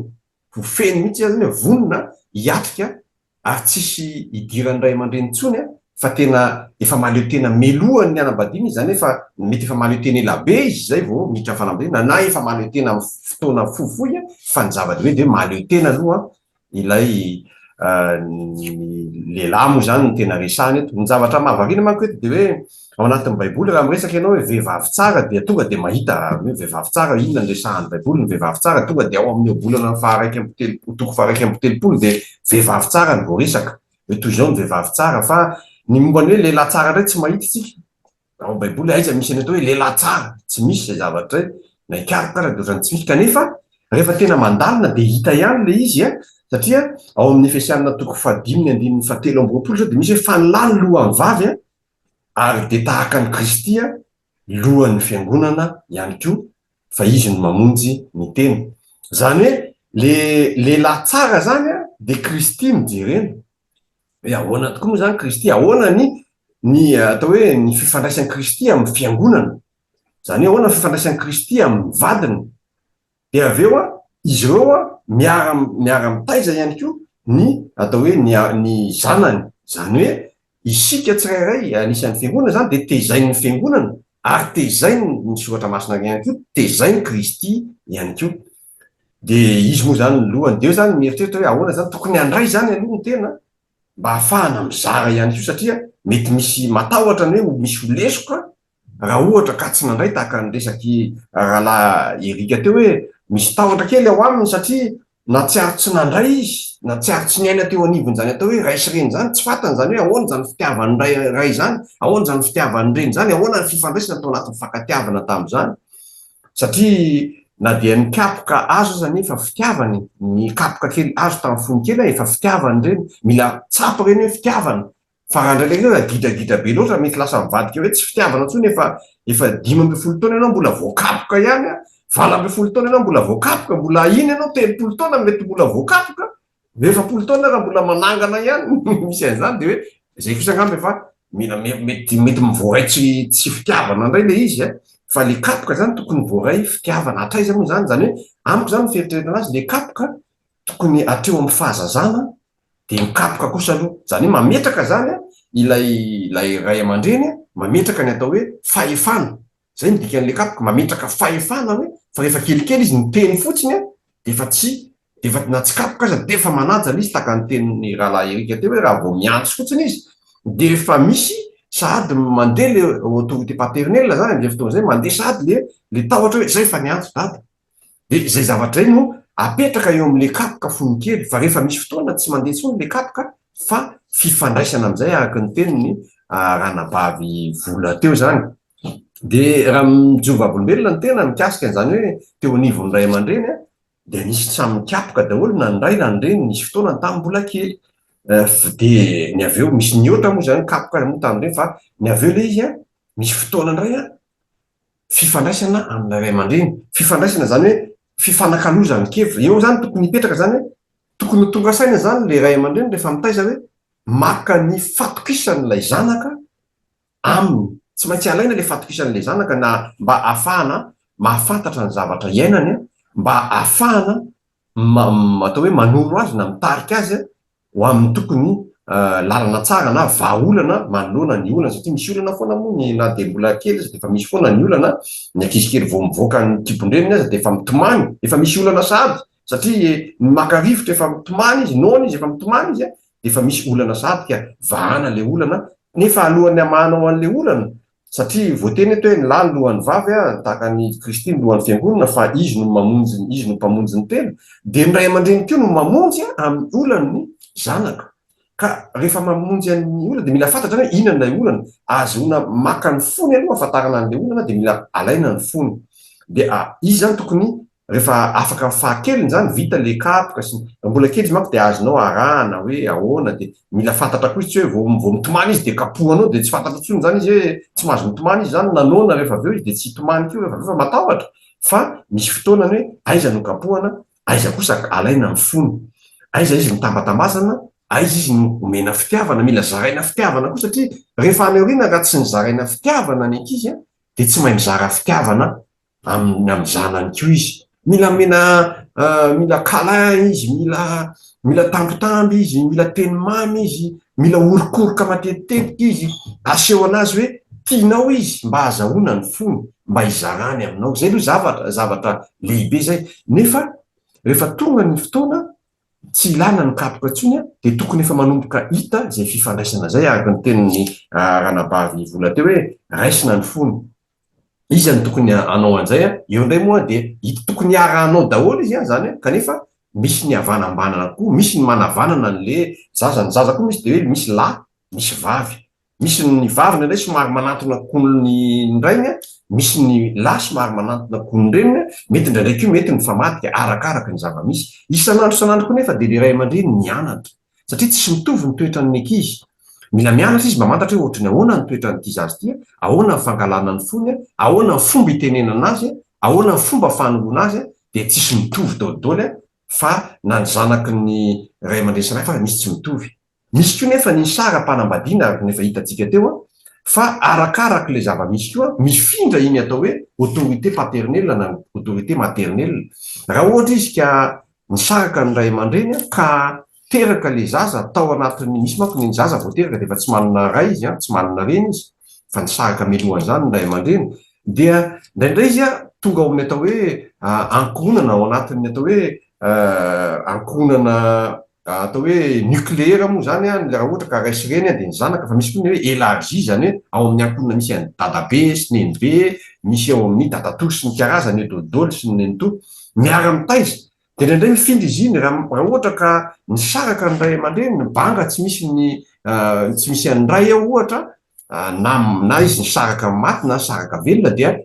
ho feno mihitsy zany hoe vonona hiatrika ary tsisy idiran'ny ray aman-dreny intsony fa tena efa mahaleo tena melohan'ny hanambadiana izy zany efa mety efa mahaleo tena ela be izy zay vao miditra fanambadiana na efa mahaleo tena amin'ny fotoana fohifohy fa ny zava-dehibe dia hoe mahaleo tena aloha ilay ny lehilahy moa zany no tena resahana eto. Ny zavatra mahavariana manko eto dia hoe ao anatin'ny baiboly raha miresaka ianao hoe vehivavy tsara dia tonga dia mahita hoe vehivavy tsara inona no resahan'ny baiboly ny vehivavy tsara tonga dia ao amin'ny ohabolana faha-31 toko faha-31 dia vehivavy tsara no voaresaka hoe toy izao ny vehivavy tsara fa ny momba ny hoe lehilahy tsara indray tsy mahita isika ao amin'ny baiboly aiza misy ny atao hoe lehilahy tsara tsy misy izay zavatra izay na hikaroka ara dia ohatran'ny tsy misy kanefa rehefa tena mandalina dia hita ihany ilay izy a satria ao amin'ny efesianina toko fahadimy ny andininy fahatelo amby roapolo izao dia misy hoe fa ny lahy ny lohan'ny vavy a ary dia tahaka an'i Kristy lohan'ny fiangonana ihany koa fa izy no mamonjy ny tena. Izany hoe le lehilahy tsara zany dia Kristy no jerena. Hoe ahoana tokoa moa izany Kristy? Ahoana ny ny atao hoe ny fifandraisan'i Kristy amin'ny fiangonana? Izany hoe ahoana ny fifandraisan'i Kristy amin'ny vadiny? Dia avy eo izy ireo miara miara mitaiza ihany koa ny atao hoe ny ny zanany. Izany hoe isika tsirairay anisan'ny Fiangonana izany dia tezain'ny Fiangonana ary tezain'ny Soratra Masina ihany koa, tezain'i Kristy ihany koa. Dia izy moa izany ny lohany. Dia eo izany mieritreritra hoe ahoana izany, tokony handray izany aloha ny tena mba hahafahana mizara ihany koa satria mety misy matahotra ny hoe ho misy ho lesoka raha ohatra ka tsy nandray tahaka ny resak'i rahalahy Eric teo hoe misy tahotra kely ao aminy satria nahatsiaro tsy nandray izy, nahatsiaro tsy niaina teo anivon'izany atao hoe ray sy reny izany, tsy fantany izany hoe ahoana izany fitiavan'ny ray ray izany, ahoana izany fitiavan'ny reny izany, ahoana ny fifandraisana tao anatin'ny fifankatiavana tamin'izany. Satria na dia ny kapoka azo aza anie efa fitiavana e, ny kapoka kely azo tamin'ny fony kely efa fitiavana ireny, mila tsapa ireny hoe fitiavana, fa raha indraindray koa gidragidra be loatra mety lasa mivadika hoe tsy fitiavana intsony efa efa 15 taona ianao mbola voakapoka ihany an, 18 taona ianao mbola voakapoka, mbola iny ianao 30 taona mety mbola voakapoka, 40 taona raha mbola manangana ihany misy an'izany dia hoe izay kosa angamba efa mila mety mety voaray tsy tsy fitiavana indray ilay izy an, fa le kapoka zany tokony voaray fitiavana hatraiza moa izany, izany hoe amiko izany ny fieritreretana azy le kapoka tokony hatreo amin'ny fahazazana dia mikapoka kosa aloha, izany hoe mametraka izany an ilay ilay ray aman-dreny an, mametraka ny atao hoe fahefana, izay no dikan'ilay kapoka, mametraka fahefana hoe fa rehefa kelikely izy miteny fotsiny an dia efa tsy dia efa na tsy kapoka aza dia efa manaja ilay izy tahaka ny tenin'ny rahalahy Eric teo hoe raha vao miantso fotsiny izy dia efa misy sahady mandeha le autorité paternelle zany amin'izay fotoana izay mandeha sahady le le tahotra hoe zay efa niantso dada dia izay zavatra izay no apetraka eo amin'le kapoka fony kely fa rehefa misy fotoana tsy mandeha intsony le kapoka fa fifandraisana amin'izay araka ny tenin'ny ranabavy vola teo zany dia raha mijoro vavolombelona ny tena mikasika an'izany hoe teo anivon'ny ray aman-dreny a dia nisy samy nikapoka daholo na ny ray na ny reny, nisy fotoana ny tamin'ny mbola kely, dia ny avy eo misy nihoatra moa izany kapoka moa tamin'ireny fa ny avy eo ilay izy an, misy fotoana indray an, fifandraisana amin'ilay ray aman-dreny, fifandraisana izany hoe fifanakalozan-kevitra, eo izany tokony hipetraka izany hoe tokony ho tonga saina izany ilay ray aman-dreny rehefa mitaiza hoe maka ny fatokisan'ilay zanaka aminy. Tsy maintsy alaina ilay fatokisan'ilay zanaka na mba ahafahana mahafantatra ny zavatra iainany, mba ahafahana atao hoe manoro azy na mitarika azy ho amin'ny tokony lalana tsara na vahaolana manoloana ny olana satria misy olana foana moa ny na dia mbola kely aza dia efa misy foana ny olana, ny ankizy kely vao mivoaka ny kibon-dreniny aza dia efa mitomany, efa misy olana sahady satria ny maka rivotra efa mitomany izy, noana izy efa mitomany izy dia efa misy olana sahady ka vahana ilay olana nefa alohan'ny hamahanao an'ilay olana satria voateny eto hoe ny lahy ny lohan'ny vavy a, tahaka an'i Kristy ny lohan'ny fiangonana fa izy no mamonjy izy no mpamonjy ny tena dia ny ray aman-dreny koa no mamonjy amin'ny olan'ny zanaka ka rehefa mamonjy an'ny olana dia mila fantatra hoe inona ilay olana ahazoana maka ny fony aloha ahafantarana an'ilay olana dia mila alaina ny fony dia izy izany tokony Rehefa afaka ny fahakeliny izany, vita le kapoka sy ny, raha mbola kely izy manko dia azonao arahana hoe ahoana dia mila fantatra koa izy tsy hoe vao vao mitomany izy dia kapohanao dia tsy fantatra intsony izany izy hoe tsy mahazo mitomany izy izany na noana rehefa avy eo izy dia tsy hitomany koa rehefa avy eo fa matahotra fa misy fotoanany hoe aiza no kapohana, aiza kosa alaina ny fony, aiza izy no tambatambazana, aiza izy no omena fitiavana, mila zaraina fitiavana koa satria rehefa any aoriana raha tsy nozaraina fitiavana ny ankizy dia tsy mahay mizara fitiavana amin'ny amin'ny zanany koa izy. Mila omena mila câlin izy, mila mila tambitamby izy, mila teny mamy izy, mila orokoroka matetitetika izy, aseho anazy hoe tianao izy mba hahazahoana ny fony, mba hizarany aminao. Izay aloha zavatra zavatra lehibe izay. Nefa rehefa tonga ny fotoana tsy ilana ny kapoka intsony dia tokony efa manomboka hita izay fifandraisana izay araka ny tenin'ny ranabavy Vola teo hoe raisina ny fony. Iza no tokony hanao an'izay an? Eo indray moa dia hita tokony hiara-hanao daholo izy an izany an, kanefa misy ny havanambanana koa, misy ny manavanana an'le zaza, ny zaza koa misy dia hoe misy lahy, misy vavy. Misy ny vavy indraindray somary manantona kokoa ny rainy an, misy ny lahy somary manantona kokoa ny reniny an, mety indraindray koa mety mifamadika arakaraka ny zava-misy. Isan'andro isan'andro koa nefa dia le ray aman-dreny mianatra. Satria tsy mitovy ny toetran'ny ankizy. Mila mianatra izy mamantatra hoe ohatry ny ahoana ny toetran'ity zaza ity, ahoana ny fangalana ny fony, ahoana ny fomba itenenana azy, ahoana ny fomba fanoroana azy, dia tsisy mitovy daholo fa na ny zanaky ny ray aman-dreny samihafa aza misy tsy mitovy. Misy koa nefa ny sara-panambadiana araka ny efa hitantsika teo fa arakaraka ilay zava-misy koa mifindra iny atao hoe autorité paternelle na autorité maternelle. Raha ohatra izy ka nisaraka ny ray aman-dreny ka. teraka ilay zaza tao anatin'ny, misy manko ny zaza vao teraka dia efa tsy manana ray izy an, tsy manana reny izy fa nisaraka mialohan'izany ny ray aman-dreny, dia indraindray izy an tonga ao amin'ny atao hoe ankohonana, ao anatin'ny atao hoe ankohonana atao hoe nucléaire moa izany an, raha ohatra ka ray sy reny dia ny zanaka, fa misy koa ny hoe élargi izany hoe ao amin'ny ankohonana misy an'i dadabe sy nenibe, misy ao amin'ny dadatoa sy ny karazany eo dolidoly sy ny nenitoa, miara-mitaiza. Dia indraindray mifindra izy iny raha raha ohatra ka nisaraka ny ray aman-dreny, ny banga tsy misy ny tsy misy an'ny ray eo ohatra, na na izy nisaraka maty na nisaraka velona dia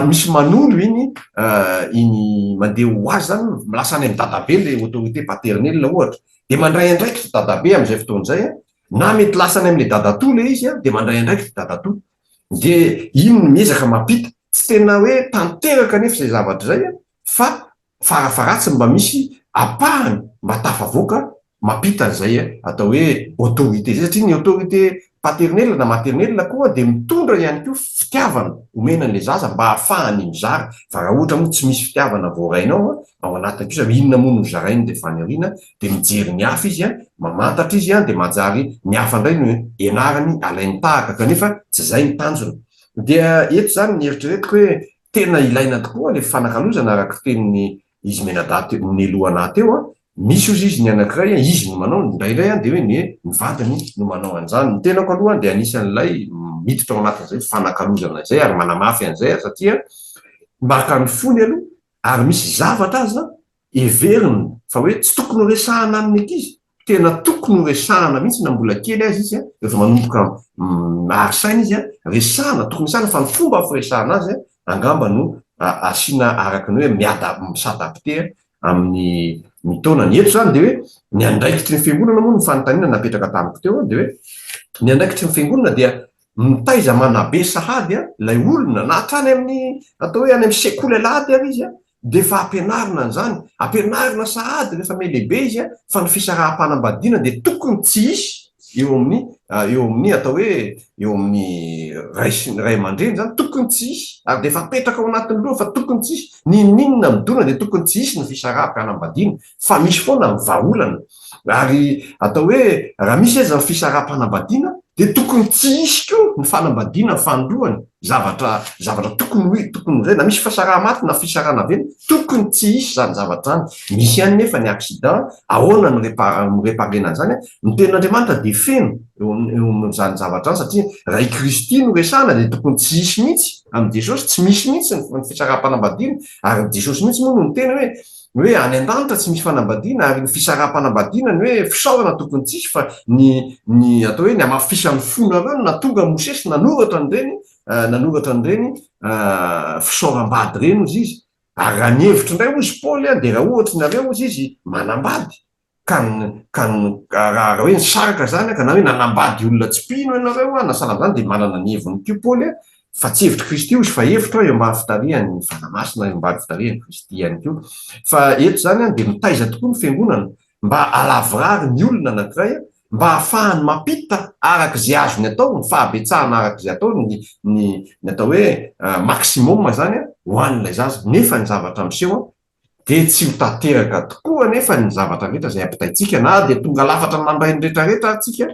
misy manolo iny iny mandeha ho azy zany, lasa any amin'ny dadabe ilay autorité paternelle ohatra, dia mandray andraikitra dadabe amin'izay fotoana izay an, na mety lasa any amin'ilay dadatoa ilay izy an, dia mandray andraikitra dadatoa, dia iny no miezaka mampita, tsy tena hoe tanteraka anefa izay zavatra izay an, fa farafaharatsiny mba misy ampahany mba tafavoaka mampita an'izay atao hoe autorité izay satria ny autorité paternelle na maternelle koa dia mitondra ihany koa fitiavana omena an'ilay zaza mba hahafahany mizara fa raha ohatra moa tsy misy fitiavana voarainao ao anatiny kosa inona moa no zarainy rehefa any aoriana dia mijery ny hafa izy mamantatra izy dia manjary ny hafa indray no ianarany alainy tahaka kanefa tsy izay ny tanjona dia eto izany ny eritreretiko hoe Tena ilaina tokoa le fifanakalozana araka tenin'i izy mianadahy teo nialoha anah teo an, misy ozy izy ny anakiray an, izy no manao, indraindray an de hoe ny ny vadiny no manao an'izany, ny tenako aloha an de anisan'ilay miditra ao anatin'izay fifanakalozana izay ary manamafy an'izay aho satria maka ny fony aloha ary misy zavatra aza Heveriny fa hoe tsy tokony ho resahana amin'ny ankizy, tena tokony ho resahana mihitsy na mbola kely aza izy, rehefa manomboka mahary saina izy, resahana, tokony resahana fa ny fomba firesahana azy angamba no asiana araka ny hoe mi-s'adapter amin'ny ny taonany. Eto izany dia hoe ny andraikitry ny fiangonana moa no fanontaniana napetraka tamiko teo dia hoe ny andraikitry ny fiangonana dia mitaiza manabe sahady ilay olona na hatrany amin'ny atao hoe any amin'ny sekoly alahady ary izy dia efa ampianarina an'izany, ampianarina sahady rehefa mihalehibe izy fa ny fisaraham-panambadiana dia tokony tsy hisy eo amin'ny eo amin'ny atao hoe eo amin'ny ray sy ny ray aman-dreny izany, tokony tsy hisy ary dia efa apetraka ao anatin'ny loha fa tokony tsy hisy, n'inon'inona midona dia tokony tsy hisy ny fisaraham-panambadiana fa misy foana ny vahaolana ary atao hoe raha misy aza ny fisaraham-panambadiana dia tokony tsy hisy koa ny fanambadiana fanindroany, zavatra zavatra tokony ho tokony ho izay na misy fasaraha-maty na fisarahana velona tokony tsy hisy izany zavatra izany, misy ihany nefa ny accident, ahoana no repa- mi-reparena an'izany an, ny tenin'Andriamanitra dia feno eo am- eo amin'izany zavatra izany satria raha i Kristy no resahana dia tokony tsy hisy mihitsy amin'i Jesosy tsy misy mihitsy ny fisaraham-panambadiana ary Jesosy mihitsy moa no niteny hoe Ny hoe any an-danitra tsy misy fanambadiana ary ny fisaraham-panambadiana ny hoe fisaorana tokony tsy hisy fa ny ny atao hoe ny hamafisan'ny fonareo no nahatonga an'i Mosesy nanoratra an'ireny nanoratra an'ireny fisaoram-bady ireny hozy izy. Ary raha ny hevitro indray hozy Paoly dia raha ohatra nareo hozy izy manambady ka ka raha hoe nisaraka zany ka na hoe nanambady olona tsy mpino ianareo na sahala amin'izany dia manana ny heviny koa Paoly fa tsy hevitr'i Kristy hozy fa hevitro eo ambany fitarihan'ny Fanahy Masina eo ambany fitarihan'i Kristy ihany koa fa eto izany dia mitaiza tokoa ny fiangonana mba halavorary ny olona anankiray mba hahafahany mampita araka izay azony atao ny fahabetsahana araka izay atao ny ny ny atao hoe maximum izany ho an'ilay zaza nefa ny zavatra miseho dia tsy ho tanteraka tokoa anefa ny zavatra rehetra izay ampitaintsika na dia tonga lafatra nandray ny rehetra rehetra ary tsika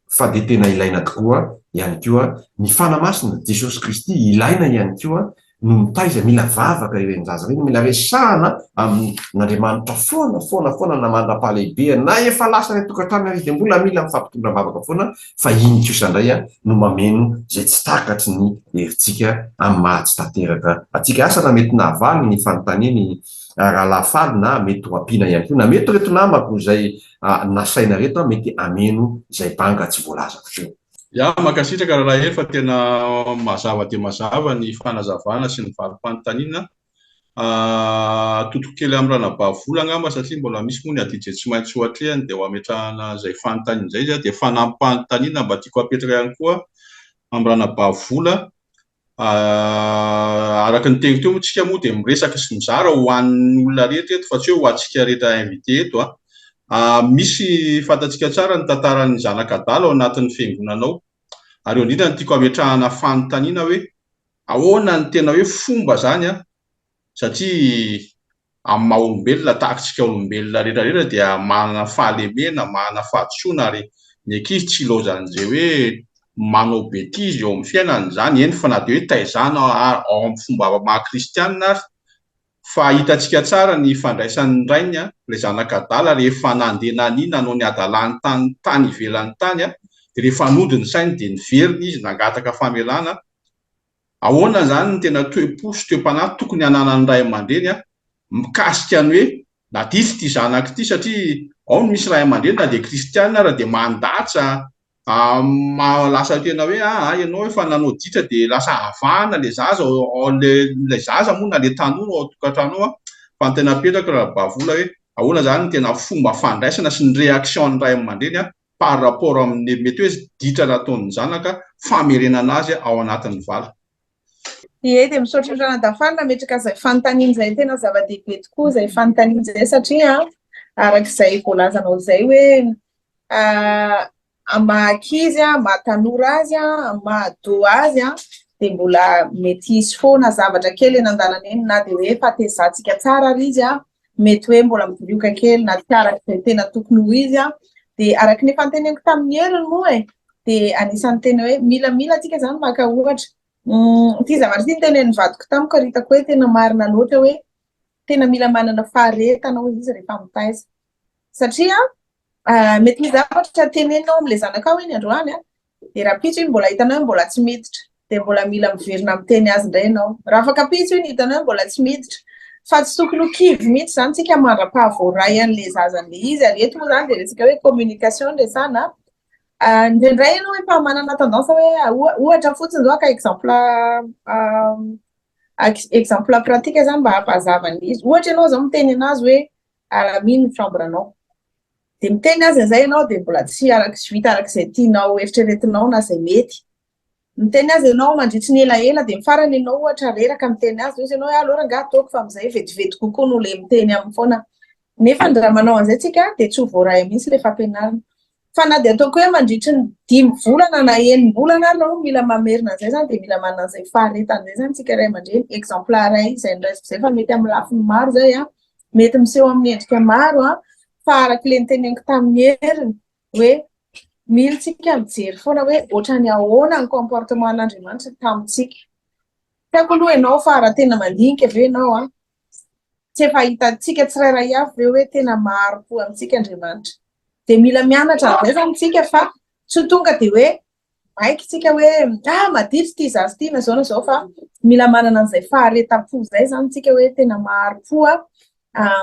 fa dia tena ilaina tokoa ihany koa ny Fanahy Masina, Jesosy Kristy, ilaina ihany koa no mitaiza, mila vavaka ireny zaza ireny, mila resahana amin'Andriamanitra foana foana foana na mandra-pahalehibeany na efa lasa any an-tokantrano ary izy dia mbola mila mifampitondra am-bavaka foana fa iny kosa indray no mameno izay tsy takatry ny herintsika amin'ny maha tsy tanteraka antsika. Asa na mety nahavaly ny fanontanian'i Rahalahy Faly na mety ho ampiana ihany koa na mety ireto namako izay nasaina ireto mety hameno izay banga tsy voalazako teo. Ya, mankasitraka Rahalahy Hery fa tena mazava dia mazava ny fanazavana sy ny valim-panontaniana. Atodiko kely amin'ny Ranabavy Vola angamba satria mbola misy moa ny adidy izay tsy maintsy ho atrehany dia ho ametrahana izay fanontaniana izay izy dia fanampim-panontaniana mba tiako hapetraka ihany koa amin'ny Ranabavy Vola. Araka ny teniko teo moa tsika moa dia miresaka sy mizara ho an'ny olona rehetra eto fa tsy hoe ho antsika rehetra invité eto a. Misy fantatsika tsara ny tantaran'ny zanak'adala ao anatin'ny fiangonana ao ary eo indrindra no tiako hametrahana fanontaniana hoe Ahoana ny tena hoe fomba zany an? Satria Amin'ny maha olombelona tahaka antsika olombelona rehetra rehetra dia manana fahalemena, manana fahadisoana ary ny ankizy tsy ilaozan'izay hoe manao betizy eo amin'ny fiainany izany, eny fa na dia hoe taizana ao amin'ny fomba maha kristianina ary fa hitantsika tsara ny fandraisan'ny rainy ilay zanaka adala rehefa nandeha nania nanao ny hadalany tany tany ivelany tany dia rehefa nody ny sainy dia niverina izy nangataka famelana. Ahoana izany ny tena toe-po sy toe-panahy tokony hananan'ny ray aman-dreny mikasika ny hoe naditra ity zanaka ity satria ao ny misy ray aman-dreny na dia kristiana ara dia mandatsa lasa tena hoe aa ianao efa nanao ditra dia lasa avahana ilay zaza ao ilay zaza moa na ilay tanora ao an-tokantrano ao fa ny tena apetrako Rabavola hoe ahoana izany ny tena fomba fandraisana sy ny réaction ny ray aman-dreny par rapport amin'ny mety hoe ditra nataon'ny zanaka famerenana azy ao anatin'ny vala. Ie, dia misaotra an'i Ranadafaly nametraka izay fanontaniana izay, tena zava-dehibe tokoa izay fanontaniana izay satria araka izay voalazanao izay hoe amin'ny maha ankizy, amin'ny maha tanora azy, amin'ny maha ado azy dia mbola mety hisy foana zavatra kely eny an-dalana eny na dia hoe efa tezantsika tsara ary izy mety hoe mbola mibirioka kely na tsy araka izay tena tokony ho izy an, dia araka ny efa noteneniko tamin'ny heriny moa e, dia anisan'ny tena hoe mila mila antsika izany maka ohatra. Ity zavatra ity notenenin'ny vadiko tamiko ary hitako hoe tena marina loatra hoe tena mila manana faharetana hoy izy rehefa mitaiza. Satria mety misy zavatra teneninao amin'ilay zanakao iny androany an, Dia rahampitso iny mbola hitanao hoe mbola tsy miditra, dia mbola mila miverina miteny azy indray ianao. Rahafakampitso iny hitanao hoe mbola tsy miditra. Fa tsy tokony ho kivy mihitsy izany tsika mandra-pahavoaray an'ilay zaza an'ilay izy. Ary eto moa izany dia resaka hoe communication no resahana. Indraindray ianao efa manana tendance hoe ohatra fotsiny izao haka exemple exemple pratique izany mba hampazava an'ilay izy. Ohatra ianao izao miteny an'azy hoe alamino ny chambre-nao. Dia miteny azy izay ianao dia mbola tsy araka tsy vita araka izay tianao eritreretinao na izay mety. Miteny azy ianao mandritry ny elaela dia ny farany ianao ohatra reraka miteny azy dia hoy ianao hoe aleo rangahy ataoko fa amin'izay vetivety kokoa noho ilay miteny aminy foana. Nefa raha manao an'izay tsika dia tsy ho voaray mihitsy ilay fampianarana. Fa na dia ataoko hoe mandritry ny dimy volana na enim-bolana ary ianao mila mamerina an'izay izany dia mila manana an'izay faharetana izay izany tsika ray aman-dreny. Exemple iray izay noraisiko izay fa mety amin'ny lafiny maro izay an. Mety miseho amin'ny endrika maro an. Fa araka ilay noteneniko tamin'ny heriny hoe mila tsika mijery foana hoe ohatran'ny ahoana ny comportement an'Andriamanitra tamintsika. Tsy haiko aloha ianao fa raha tena mandinika ve ianao an, tsy efa hitantsika tsirairay avy ve hoe tena mahari-po amintsika Andriamanitra. Dia mila mianatra an'izay izany tsika fa tsy tonga dia hoe Maika tsika hoe ah maditra ity zaza ity na zao na zao fa mila manana an'izay faharetam-po izay izany tsika hoe tena mahari-po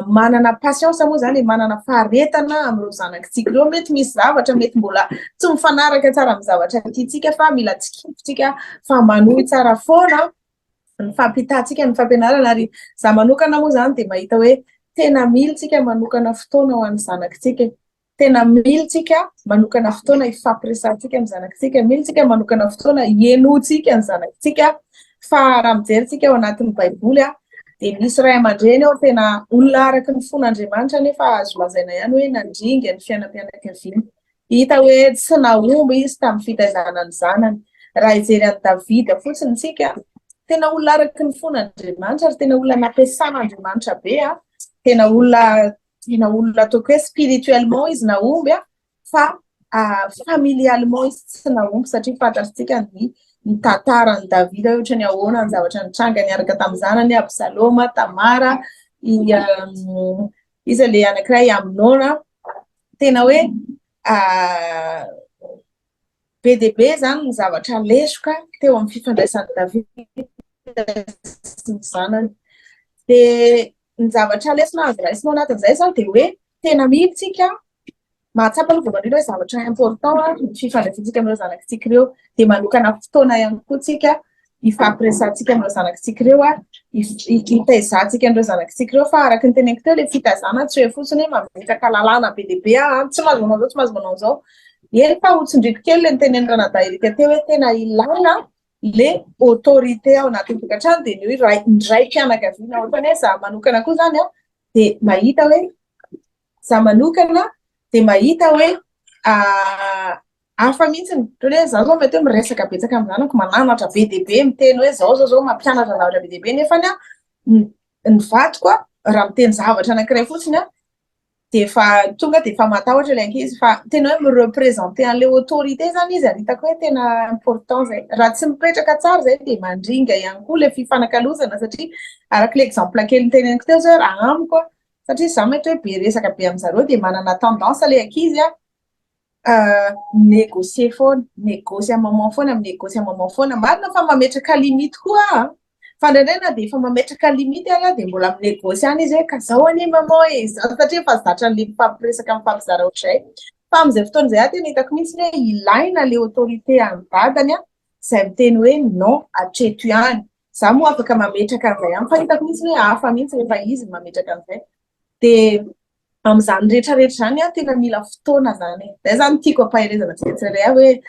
manana patience moa izany e, manana faharetana amin'ireo zanakitsika ireo. Mety misy zavatra mety mbola tsy mifanaraka tsara amin'ny zavatra tiantsika fa mila tsikifintsika fa manohy tsara foana ny fampitantsika ny fampianarana ary za manokana moa izany dia mahita hoe tena mila tsika manokana fotoana ho an'ny zanakitsika. Tena mila tsika manokana fotoana hifampiresahantsika amin'ny zanakitsika, mila tsika manokana fotoana hihainoantsika ny zanakitsika fa raha mijery tsika ao anatin'ny baiboly dia misy ray aman-dreny ao tena olona araka ny fon'Andriamanitra nefa azo lazaina ihany hoe nandringa ny fiainam-pianakaviana. Hita hoe tsy nahomby izy tamin'ny fitaizana ny zanany. Raha hijery an'i Davida fotsiny tsika, tena olona araka ny fon'Andriamanitra ary tena olona nampiasan'Andriamanitra be, tena olona tena olona ataoko hoe spirituellement izy nahomby fa familialement izy tsy nahomby satria fantatritsika ny ny tantaran'i Davida hoe ohatran'ny ahoana ny zavatra nitranga niaraka tamin'ny zanany Absaloma, Tamara, i iza ilay anankiray Amnona, tena hoe Be dia be izany ny zavatra lesoka teo amin'ny fifandraisan'i Davida sy ny zanany. Dia ny zavatra lesona azo raisina ao anatin'izay izany dia hoe tena mila isika mahatsapa aloha voalohany indrindra hoe zavatra important ny fifandraisantsika amin'ireo zanakitsika ireo. Dia manokana fotoana ihany koa isika hifampiresahantsika amin'ireo zanakitsika ireo, hitaizantsika an'ireo zanakitsika ireo. Fa araka ny teneniko teo ilay fitaizana tsy hoe fotsiny hoe mametraka lalàna be dia be tsy mahazo manao izao, tsy mahazo manao izao. Eny fa ho tsindriko kely ilay notenenin'i Ranadahy Eric teo hoe tena ilaina ilay autorité ao anatin'ny tokantrano dia ny hoe ray, ny raim-pianakaviana. Ohatran'ny hoe izaho manokana koa izany dia mahita hoe, izaho manokana dia mahita hoe hafa mihitsy. Ohatran'ny hoe izaho izao mety hoe miresaka betsaka amin'ny zanako, mananatra be dia be, miteny hoe izao izao izao, mampianatra zavatra be dia be nefany ny vadiko. raha miteny zavatra anankiray fotsiny an, dia efa tonga dia efa matahotra ilay ankizy fa tena hoe mi-représenter an'ilay autorité izany izy ary hitako hoe tena important izay. Raha tsy mipetraka tsara izay dia mandringa ihany koa ilay fifanakalozana satria araka ilay exemple kely noteneniko teo izao raha amiko an, satria izaho mety hoe be resaka be amin'zareo dia manana tendance ilay ankizy an négocier foana, mi-négocier à maman foana, mi-négocier à maman foana. Marina fa mametraka limite koa aho an, fa indraindray na dia efa mametraka limite ary aho dia mbola mi-négocier ihany izy hoe ka zao anie maman e, zao satria efa zatra an'ilay mifampiresaka mifampizara ohatr'izay. Fa amin'izay fotoana izay aho tena hitako mihitsy hoe ilaina ilay autorité an'ny dadany an, izay miteny hoe non, hatreto ihany. Izaho moa afaka mametraka an'izay ihany fa hitako mihitsy hoe hafa mihitsy rehefa izy no mametraka an'izay. Dia amin'izany rehetra rehetra izany an, tena mila fotoana izany e. Izay izany tiako ampaherezana antsika tsirairay avy hoe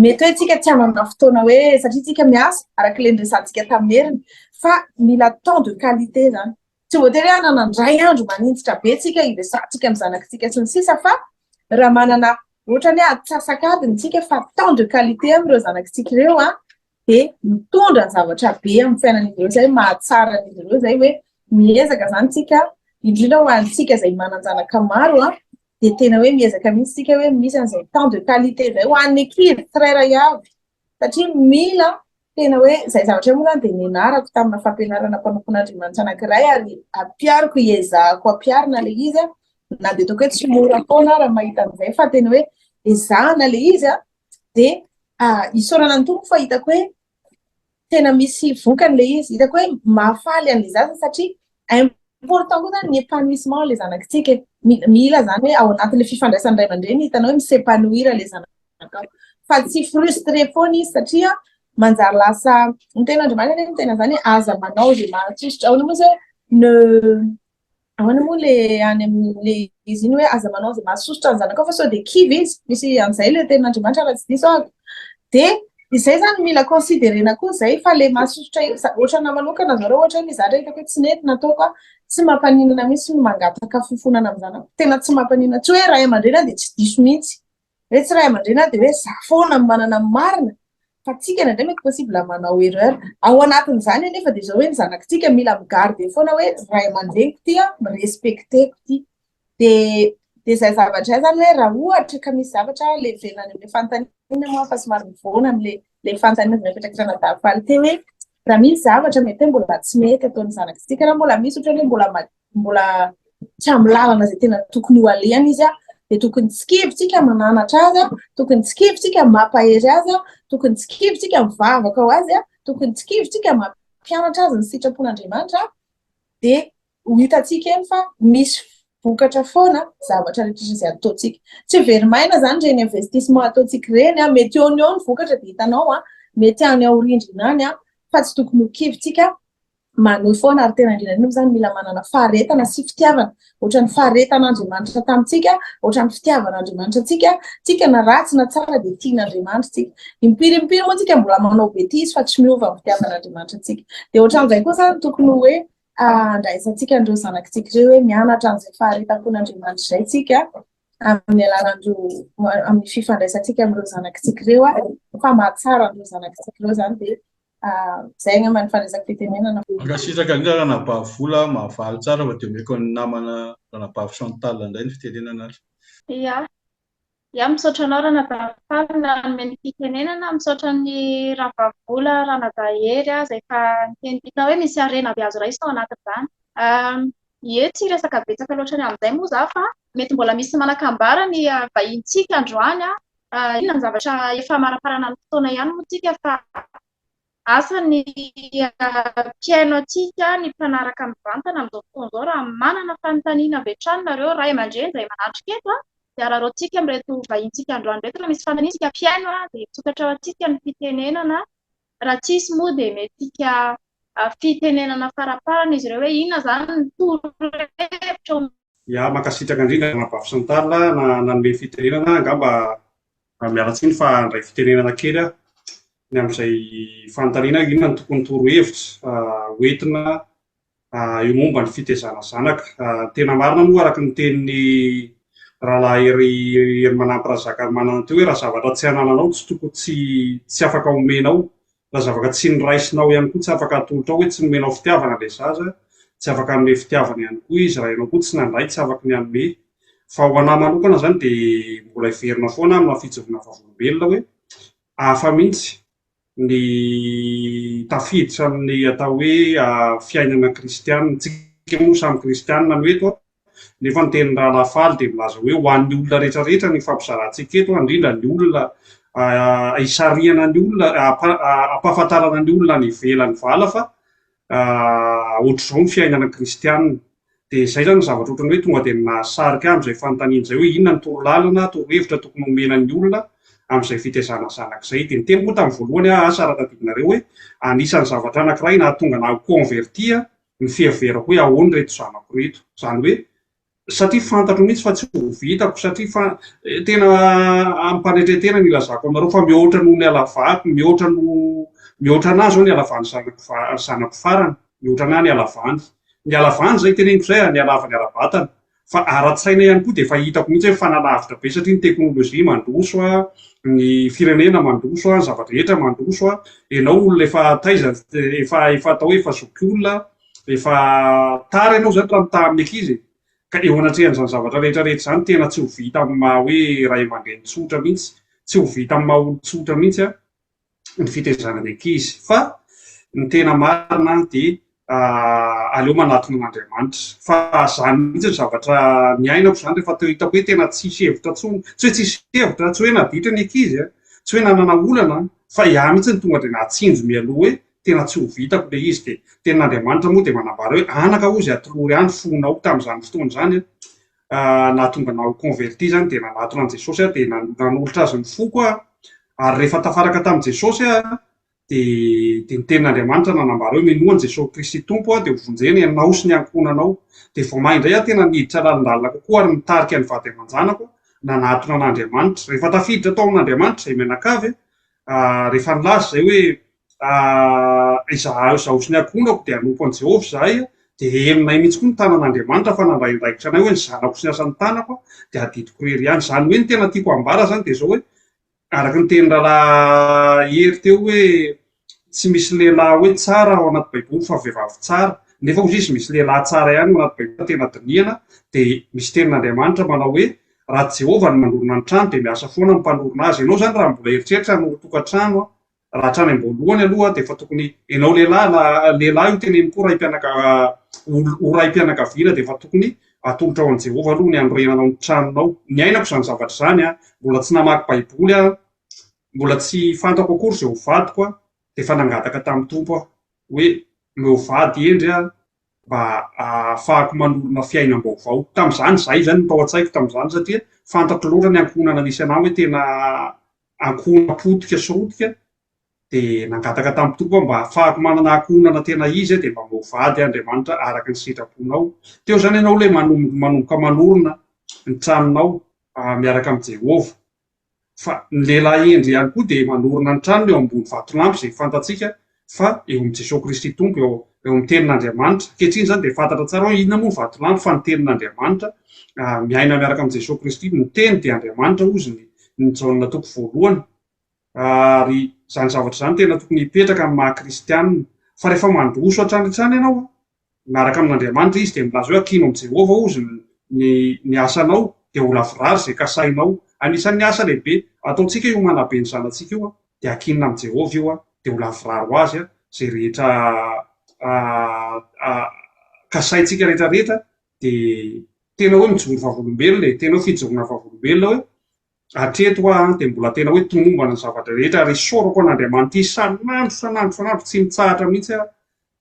mety hoe tsika tsy hanana fotoana hoe satria tsika miasa araka ilay niresahantsika tamin'ny heriny fa mila temps de qualité izany. Tsy voatery hoe hanana indray andro maninjitra be tsika hiresahantsika amin'ny zanakitsika sy ny sisa fa raha manana ohatrany hoe atsasak'adiny tsika fa temps de qualité amin'ireo zanakitsika ireo an, dia mitondra zavatra be amin'ny fiainan'izy ireo izay mahatsara an'izy ireo izay hoe miezaka izany tsika indrindra ho antsika izay manan-janaka maro an, dia tena hoe miezaka mihitsy tsika hoe misy an'izay temps de qualité izay ho an'ny ankizy tsirairay avy satria mila tena hoe izay zavatra moa izany dia nianarako tamina fampianarana mpanompon'Andriamanitra anankiray ary ampihariko iezahako ampiharina ilay izy an, na dia ataoko hoe tsy mora foana ary mahita an'izay fa tena hoe ezahana ilay izy an, dia isaorana ny Tompo fa hitako hoe tena misy vokany ilay izy, hitako hoe mahafaly an'ilay zaza satria important koa zany ny épanouissement ilay zanakitsika e, mila zany hoe ao anatin'ilay fifandraisan'ny ray aman-dreny hitanao hoe mi-s'épanouir ilay zanakao fa tsy frustré foana izy satria manjary lasa, ny tenin'Andriamanitra anie miteny an'izany hoe aza manao izay mahasosotra, ahoana moa izay hoe ne Ahoana moa le any amin'le izy iny hoe aza manao izay mahasosotra ny zanakao fa sao dia kivy izy. Misy an'izay le tenin'Andriamanitra raha tsy diso aho. Dia izay izany mila considerena koa izay fa le mahasosotra ohatrana manokana zao raha ohatra hoe misy zavatra hitako hoe tsy nety nataoko aho, tsy mampaninona mihitsy ny mangataka fifonana amin'ny zanako. Tena tsy mampaninona. Tsy hoe ray aman-dreny aho dia tsy diso mihitsy. Hoe tsy ray aman-dreny aho dia hoe za foana no manana ny marina fa tsika indraindray mety possible manao erreur. Ao anatin'izany anefa dia izao hoe ny zanakitsika mila mi-garder foana hoe ray aman-dreniko ity an, mi-respecter-ko ity. Dia dia izay zavatra izay izany hoe raha ohatra ka misy zavatra leverina any amin'ilay fanontaniana moa fa somary mivoana amin'ilay ilay fanontaniana izay napetraky Ranadahy Faly teo hoe raha misy zavatra mety hoe mbola tsy mety ataon'ny zanakitsika, raha mbola misy ohatra hoe mbola mbola tsy amin'ny lalana izay tena tokony ho alehany izy dia tokony tsy kivy tsika mananatra azy, tokony tsy kivy tsika mampahery azy, tokony tsy kivy tsika mivavaka ho azy, tokony tsy kivy tsika mampianatra azy ny sitrapon'Andriamanitra dia ho hitantsika eny fa misy vokatra foana zavatra rehetra izay ataontsika. Tsy very maina izany ireny investissement ataontsika ireny, mety eo no eo ny vokatra dia hitanao, mety any aoriandriana any fa tsy tokony ho kivy tsika manohy foana ary tena indrindra indrindra moa izany mila manana faharetana sy fitiavana, ohatran'ny faharetan'Andriamanitra tamintsika, ohatran'ny fitiavan'Andriamanitra antsika, tsika na ratsy na tsara dia tian'Andriamanitra tsika. Impiry impiry moa tsika mbola manao betizy fa tsy miova ny fitiavan'Andriamanitra antsika. Dia ohatran'izay koa izany tokony hoe andraisantsika an'ireo zanakitsika ireo hoe mianatra an'izay faharetam-pon'Andriamanitra izay tsika amin'ny alalan'ireo amin'ny fifandraisantsika amin'ireo zanakitsika ireo fa mahatsara an'ireo zanakitsika ireo izany dia Izay angamba ny fandraisako fitenenana. Mankasitraka indrindra Ranabavy Vola, mahavaly tsara fa dia omeko an'ny namana Ranabavy Chantal indray ny fitenenana ary. Ia. Ia, misaotra anao Ranabavy Faly nanome ny fitenenana, misaotra an'i Rahavavy Vola, Ranadahy Hery izay efa niteny hita hoe misy harena avy azo raisina ao anatin'izany. Ie, tsy hiresaka betsaka loatra ny amin'izay moa izaho fa mety mbola misy manan-kambara ny vahinintsika androany Inona ny zavatra efa amaraparana ny fotoana ihany moa tsika fa asa ny mpihaino antsika, ny mpanaraka mivantana amin'izao fotoana izao raha manana fanontaniana avy hatrany nareo ray aman-dreny izay manatrika eto dia araraotintsika amin'ireto vahinintsika androany ireto raha misy fanontaniana isika mpihaino dia misokatra ho antsika ny fitenenana raha tsisy moa dia mety hika fitenenana faraparany izy ireo hoe inona izany ny torohevitra Ya, mankasitraka indrindra Ranabavy Chantal na nanome fitenenana, angamba miala tsiny fa handray fitenenana kely aho ny amin'izay fanontaniana hoe inona no tokony torohevitra hoentina eo momba ny fitezana zanaka. Ny tena marina moa araka ny tenin'ny Rahalahy Hery Herimanampy Razakarimanana teo hoe raha zavatra tsy anananao tsy tokony tsy tsy afaka omenao, raha zavatra tsy noraisinao ihany koa tsy afaka atolotrao hoe tsy nomenao fitiavana ilay zaza. Tsy afaka hanome fitiavana ihany koa izy raha ianao koa tsy nandray tsy afaky ny hanome. Fa ho anà manokana izany dia mbola hiverina foana amina fijoroana vavolombelona hoe hafa mihitsy ny tafiditra amin'ny atao hoe fiainana kristiana. Tsika moa samy kristiana no eto nefa ny tenin'ny Rahalahy Faly dia milaza hoe ho an'ny olona rehetra rehetra ny ifampizarantsika eto, indrindra ny olona hisarihana ny olona, hampahafantarana ny olona any ivelany vala fa ohatr'izao ny fiainana kristiana. Dia izay izany ny zavatra ohatran'ny hoe tonga dia nahasarika ahy amin'izay fanontaniana izay hoe inona ny torolalana, torohevitra tokony homena ny olona amin'izay fitaizana zanaka izay. Dia niteny moa tamin'ny voalohany aho, asa raha tadidinareo hoe anisan'ny zavatra anankiray nahatonga anah ho converti ny fiheverako hoe ahoana ireto zanako ireto. Izany hoe satria fantatro mihitsy fa tsy ho vitako, satria fa tena amim-panetren-tena no ilazako aminareo fa mihoatra noho ny halavako, mihoatra noho, mihoatra anah izao ny halavan'ny zanako va- zanako farany, mihoatra anah ny halavany. Ny halavany izay teneniko izay ny halavany ara-batana, fa ara-tsaina ihany koa dia efa hitako mihitsy hoe mifanalavitra be satria ny teknolojia mandroso, ny firenena mandroso, ny zava-drehetra mandroso, ianao olona efa taiza, efa efa atao hoe efa zokiolona, Efa tara ianao izany raha mitaha amin'ny ankizy e! Ka eo anatrehan'izany zavatra rehetra rehetra izany tena tsy ho vita amin'ny maha hoe ray aman-dreny tsotra mihitsy, tsy ho vita amin'ny maha olon-tsotra mihitsy ny fitaizana ny ankizy. Fa ny tena marina dia aleo manatona an'Andriamanitra. Fa izany mihitsy ny zavatra niainako izany rehefa teo hitako hoe tena tsisy hevitra intsony, tsy hoe tsisy hevitra, tsy hoe naditra ny ankizy, tsy hoe nanana olana fa iahy mihitsy no tonga dia nahatsinjo mialoha hoe tena tsy ho vitako ilay izy dia tenin'Andriamanitra moa dia manambara hoe anaka hozy atolory ahy ny fonao tamin'izany fotoana izany an nahatonga anah ho converti izany dia nanatona an'i Jesosy aho dia nanolotra azy ny foko aho ary rehefa tafaraka tamin'i Jesosy aho dia dia ny tenin'Andriamanitra nanambara hoe minoa an'i Jesosy Kristy Tompo aho dia ho vonjena ianao sy ny ankohonanao dia vao may indray aho tena niditra lalindalina kokoa ary nitarika ny vady aman-janako nanatona an'Andriamanitra rehefa tafiditra tao amin'Andriamanitra izay mianakavy rehefa nilaza izay hoe izaho izaho sy ny ankohonako dia hanompo an'i Jehovah izahay, dia henonay mihitsy koa ny tanan'Andriamanitra fa nandray andraikitra anay hoe ny zanako sy ny asan'ny tanako dia adidiko irery ihany. Izany hoe ny tena tiako hambara izany dia izao hoe araka ny tenin'ny rahalahy Hery teo hoe tsy misy lehilahy hoe tsara ao anaty baiboly fa vehivavy tsara, nefa hozy izy misy lehilahy tsara ihany ao anaty baiboly fa tena dinihana dia misy tenin'Andriamanitra manao hoe raha Jehovah no manorina ny trano dia miasa foana ny mpanorina azy. Ianao izany raha mbola eritreritra hanorin-tokantrano raha hatrany am-boalohany aloha dia efa tokony ianao lehilahy na lehilahy io teneniko io raim-pianaka ho raim-pianakaviana dia efa tokony atolotra ho an'i Jehovah aloha ny hanorenanao ny tranonao. Niainako izany zavatra izany an, mbola tsy namaky baiboly aho, mbola tsy fantako akory izay ho vadiko aho, dia efa nangataka tamin'ny Tompo aho hoe omeo vady hendry aho mba ahafahako manorina fiainam-baovao. Tamin'izany, izay izany no tao an-tsaiko tamin'izany satria fantatro loatra ny ankohonana nisy anah hoe tena ankohonana potika sy rotika dia nangataka tamin'ny Tompo aho mba hahafahako manana ankohonana tena izy dia mba omeo vady aho Andriamanitra araka ny sitraponao. Teo izany ianao ilay manomboka manorina ny tranonao miaraka amin'i Jehovah. Fa ny lehilahy hendry ihany koa dia manorina ny tranony eo ambony vatolampy izay fantatsika fa eo amin'i Jesoa Kristy Tompo, eo eo amin'ny tenin'Andriamanitra. Ankehitriny izany dia fantatra tsara hoe inona moa ny vatolampy fa ny tenin'Andriamanitra, miaina miaraka amin'i Jesoa Kristy, ny teny dia Andriamanitra hozy ny ny Jaona toko voalohany. Ary izany zavatra izany tena tokony hipetraka amin'ny maha kristianina. Fa rehefa mandroso hatrany hatrany ianao, miaraka amin'Andriamanitra izy dia milaza hoe ankino amin'i Jehovah hozy ny ny asanao dia ho lavorary izay kasainao. Anisan'ny asa lehibe ataontsika io manabe ny zanatsika io dia ankinina amin'i Jehovah io dia ho lavorary ho azy izay rehetra kasaintsika rehetra rehetra dia tena hoe mijoro vavolombelona e, tena hoe fijoroana vavolombelona hoe hatreto aho dia mbola tena hoe tomombana ny zavatra rehetra ary isaorako an'Andriamanitra isan'andro isan'andro isan'andro tsy mitsahatra mihitsy aho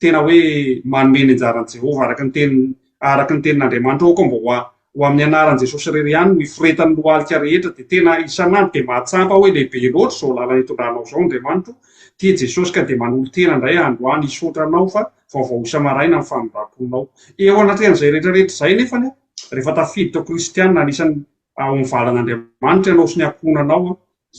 tena hoe manome ny anjaran'i Jehovah araka ny teny araka ny tenin'Andriamanitra aoka mba ho ho amin'ny anaran'i Jesosy irery ihany no hiforetan'ny lohalika rehetra dia tena isan'andro dia mahatsapa hoe lehibe loatra izao lalana itondranao izao Andriamanitro tia Jesosy ka dia manolo-tena indray aho androany hisaotra anao fa vaovao isa-maraina ny famindram-ponao eo anatrehan'izay rehetra rehetra izay nefany rehefa tafiditra ho kristiana anisan'ny ao amin'ny valan'Andriamanitra ianao sy ny ankohonanao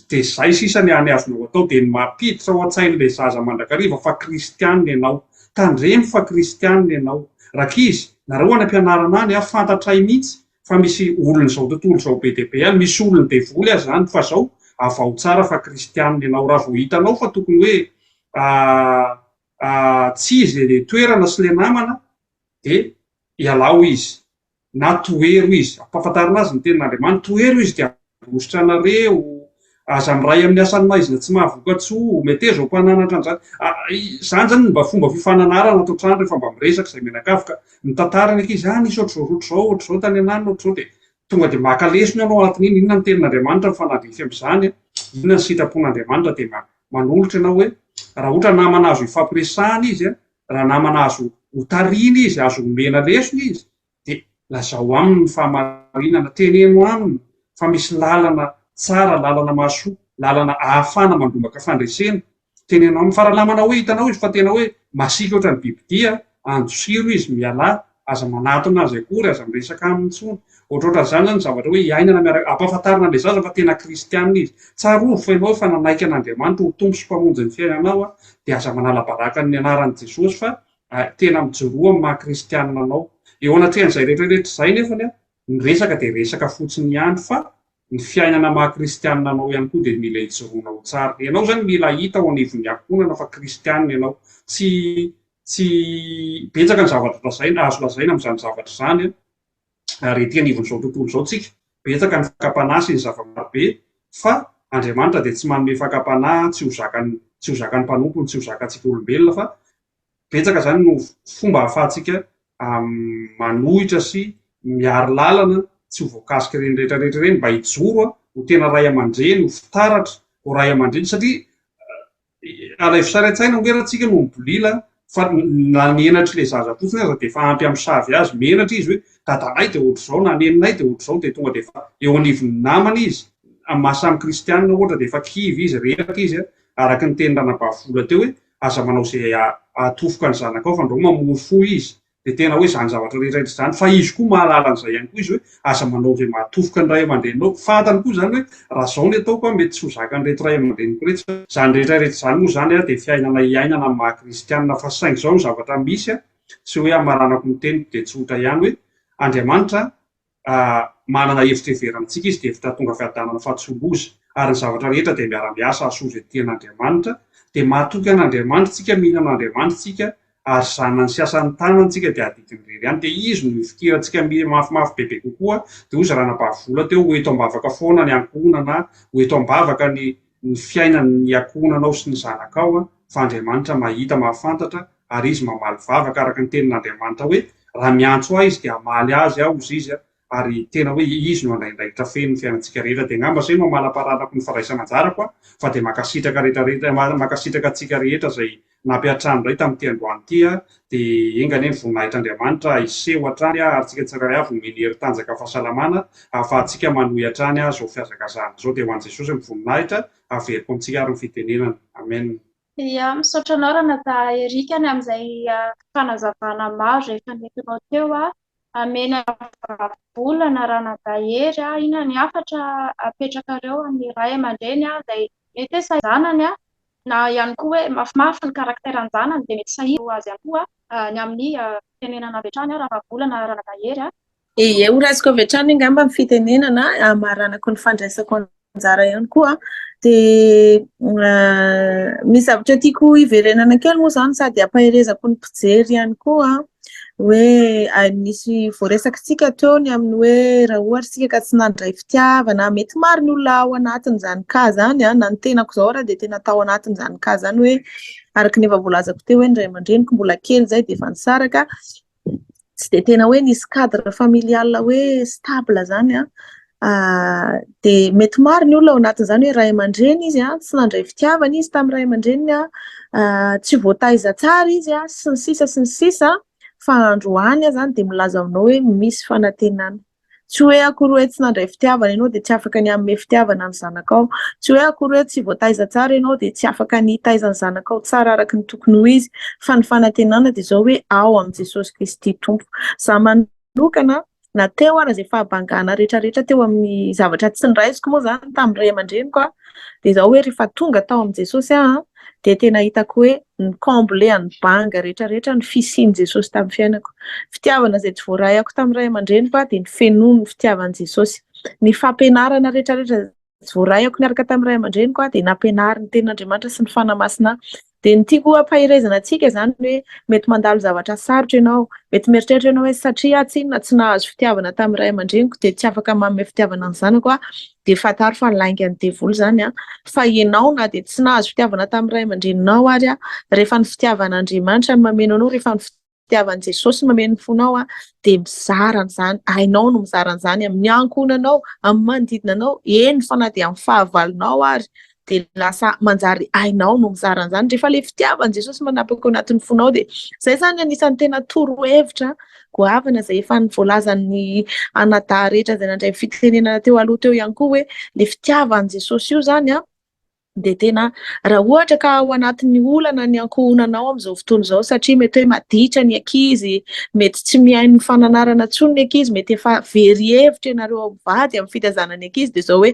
dia izay sisa ny hany azonao atao dia ny mampiditra ao an-tsain'ilay zaza mandrakariva fa kristianina ianao. Tandremo fa kristianina ianao. Rankizy, nareo any am-pianarana any an, fantatray mihitsy fa misy olon'izao tontolo izao be dia be any, misy olon'ny devoly aza any, fa zao, avaho tsara fa kristianina ianao. Raha vao hitanao fa tokony hoe tsy izy ilay toerana sy ilay namana. dia ialao izy na tohero izy, ampahafantarina azy ny tenin'Andriamanitra, tohero izy dia handositra anareo, aza miray amin'ny asan'ny maizina tsy mahavoka-tsoa, meteza ho mpananatra an'izany. Izany izany no mba fomba fifananarana ato an-trano rehefa mba miresaka izay mianakavy ka mitantara ny ankizy, ah nisy ohatr'izao ohatr'izao, ohatr'izao tany ananona ohatr'izao dia tonga dia maka lesona ianao anatin'iny, inona ny tenin'Andriamanitra mifanandrify amin'izany, inona ny sitrapon'Andriamanitra dia manolotra ianao hoe raha ohatra namana azo ifampiresahana izy, raha namana azo hotarihina izy, azo omena lesona izy, dia lazao aminy ny fahamarinana, teneno aminy fa misy lalana tsara, lalana mahasoa, lalana ahafahana mandrombaka fandresena, teneno aminy fa raha namana hoe hitanao izy fa tena hoe masiaka ohatran'ny bibidia, andosiro izy, mialà, aza manatona azy akory, aza miresaka aminy intsony. Ohatrohatran'izany izany ny zavatra hoe iainana miaraka, ampahafantarina an'ilay zaza fa tena kristiana izy. Tsarovy fa ianao efa nanaiky an'Andriamanitra ho Tompo sy Mpamonjy ny fiainanao, dia aza manala baraka ny anaran'i Jesosy fa tena mijoroa amin'ny maha kristianina anao. Eo anatrehan'izay rehetra rehetra izay nefany, ny resaka dia resaka fotsiny ihany fa ny fiainana maha kristianina anao ihany koa dia mila ijoroana ho tsara. Ianao izany mila hita ao anivon'ny ankohonana fa kristianina ianao. Tsy tsy betsaka ny zavatra lazaina, azo lazaina amin'izany zavatra izany ary ety anivon'izao tontolo izao tsika, betsaka ny fakam-panahy sy ny zava-marobe fa Andriamanitra dia tsy manome fakam-panahy tsy ho zakan'ny tsy ho zakan'ny mpanompony, tsy ho zakantsika olombelona fa betsaka izany no fomba ahafahantsika manohitra sy miaro lalana tsy ho voakasik'ireny rehetra rehetra ireny mba hijoro ho tena ray aman-dreny, ho fitaratra ho ray aman-dreny satria alaivo sary an-tsaina ange raha tsika no mibolila fa na ny henatr'ilay zaza fotsiny aza dia efa ampy hamosavy azy, menatra izy hoe dadanay dia ohatr'izao na neninay dia ohatr'izao dia tonga dia efa eo anivon'ny namana izy, amin'ny maha samy kristianina ohatra dia efa kivy izy, reraka izy araka ny tenin'i Ranabavy Vola teo hoe aza manao izay hahatofoka ny zanakao fa ndrao mamory fo izy dia tena hoe izany zavatra rehetra rehetra izany fa izy koa mahalala an'izay ihany koa izy hoe aza manao izay mahatofoka ny ray aman-dreninao, fantany koa izany hoe raha izao ny ataoko an mety tsy ho zakan'ireto ray aman-dreniko ireto, izany rehetra rehetra izany moa izany an dia fiainana iainana amin'ny maha kristianina fa saingy izao ny zavatra misy an sy hoe hamaranako ny teniko dia tsotra ihany hoe Andriamanitra manana hevitra heverina amintsika izy dia hevitra hahatonga fiadanana fa tsy ho loza, ary ny zavatra rehetra dia miara-miasa hahasoa izay tian'Andriamanitra, dia mahatoky an'Andriamanitra isika, mino an'Andriamanitra isika, ary zanany sy asan'ny tanany isika dia adidiny irery ihany, dia izy no ifikirantsika mafimafy bebe kokoa, dia hoy izy ranabavy vola teo, ho eto am-bavaka foana ny ankohonana, ho eto am-bavaka ny ny fiainan'ny ankohonanao sy ny zanakao, fa Andriamanitra mahita, mahafantatra, ary izy mamaly vavaka araka ny tenin'Andriamanitra hoe raha miantso ahy izy dia hamaly azy aho hozy izy ary tena hoe izy no andraindraikitra feno ny fiainantsika rehetra dia angamba izay no hamalaparanako ny fandraisana anjarako fa dia mankasitraka rehetra rehetra mankasitraka antsika rehetra izay nampiantrano indray tamin'ity androany ity dia enga anie ny voninahitr'Andriamanitra hiseho hatrany ary tsika tsirairay avy omeny hery tanjaka fahasalamana ahafahantsika manohy hatrany izao fihazakazahana izao dia ho an'i Jesosy ny voninahitra averiko amintsika ary ny fitenenana Amen. Ia, misaotra anao Ranadahy Eric ny amin'izay fanazavana maro izay efa nentinao teo. Amena volana Ranadahy Hery, inona ny hafatra apetrakareo amin'ny ray aman-dreny izay mety hoe sahy zanany na ihany koa hoe mafimafy ny karakteran-janany dia mety sahirana ho azy ihany koa ny amin'ny fitenenana avy hatrany Ravavolana Ranadahy Hery. Ie, ho raisiko avy hatrany angamba ny fitenenana, hamaranako ny fandraisako anjara ihany koa. Dia misy zavatra tiako hiverenana kely moa izany sady hampaherezako ny mpijery ihany koa hoe nisy voaresakitsika teo ny amin'ny hoe raha ohatra isika ka tsy nandray fitiavana, mety maro ny olona ao anatin'izany cas izany na ny tenako izao ary dia tena tao anatin'izany cas izany hoe araka ny efa voalazako teo hoe ny ray aman-dreniko mbola kely izay dia efa nisaraka. tsy dia tena hoe nisy cadre familial hoe stable izany an, dia mety maro ny olona ao anatin'izany hoe ray aman-dreny izy an, tsy nandray fitiavana izy tamin'ny ray aman-dreniny an, tsy voataiza tsara izy an, sy ny sisa sy ny sisa, fa androany aho izany dia milaza aminao hoe misy fanantenana. Tsy hoe akory hoe tsy nandray fitiavana ianao dia tsy afaka ny hanome fitiavana ny zanakao. Tsy hoe akory hoe tsy voataiza tsara ianao dia tsy afaka ny hitaiza ny zanakao tsara araka ny tokony ho izy. Fa ny fanantenana dia izao hoe ao amin'i Jesosy Kristy Tompo. Izaho manokana, na teo ara izay fahabangana rehetrarehetra teo amin'ny zavatra tsy noraisiko moa izany tamin'ny ray aman-dreniko aho, dia izao hoe rehefa tonga tao amin'i Jesosy aho dia tena hitako hoe ni-combler ny banga rehetrarehetra ny fisian'i Jesosy tamin'ny fiainako. Fitiavana izay tsy voarahako tamin'ny ray aman-dreniko aho dia nofenoin'ny fitiavan'i Jesosy. Ny fampianarana rehetrarehetra izay tsy voarahako niaraka tamin'ny ray aman-dreniko aho dia nampianarin'ny tenin'Andriamanitra sy ny Fanahy Masina ahy. Dia ny tiako hampaherezana antsika izany hoe mety mandalo zavatra sarotra ianao, mety mieritreritra ianao hoe satria aho tsinona tsy nahazo fitiavana tamin'ny ray aman-dreniko dia tsy afaka manome fitiavana ny zanako aho, dia fantaro fa laingan'ny devoly izany an, fa ianao na dia tsy nahazo fitiavana tamin'ny ray aman-dreninao ary rehefa ny fitiavan'Andriamanitra no mameno anao, rehefa ny fitiavan'i Jesosy mameno ny fonao an, dia mizara an'izany, hainao no mizara an'izany amin'ny ankohonanao, amin'ny manodidina anao, eny fa na dia amin'ny fahavalonao ary dia lasa manjary hainao no mizara an'izany. Rehefa ilay fitiavan'i Jesosy manapaka ao anatin'ny fonao dia izay izany anisan'ny tena torohevitra goavana izay efa voalazan'ny anadahy rehetra izay nandray fitenenana teo aloha teo ihany koa hoe ilay fitiavan'i Jesosy io izany an, dia tena raha ohatra ka ao anatin'ny olana ny ankohonanao amin'izao fotoana izao satria mety hoe maditra ny ankizy, mety tsy mihaino ny fananarana intsony ny ankizy, mety efa very hevitra ianareo mivady amin'ny fitaizana ny ankizy dia izao hoe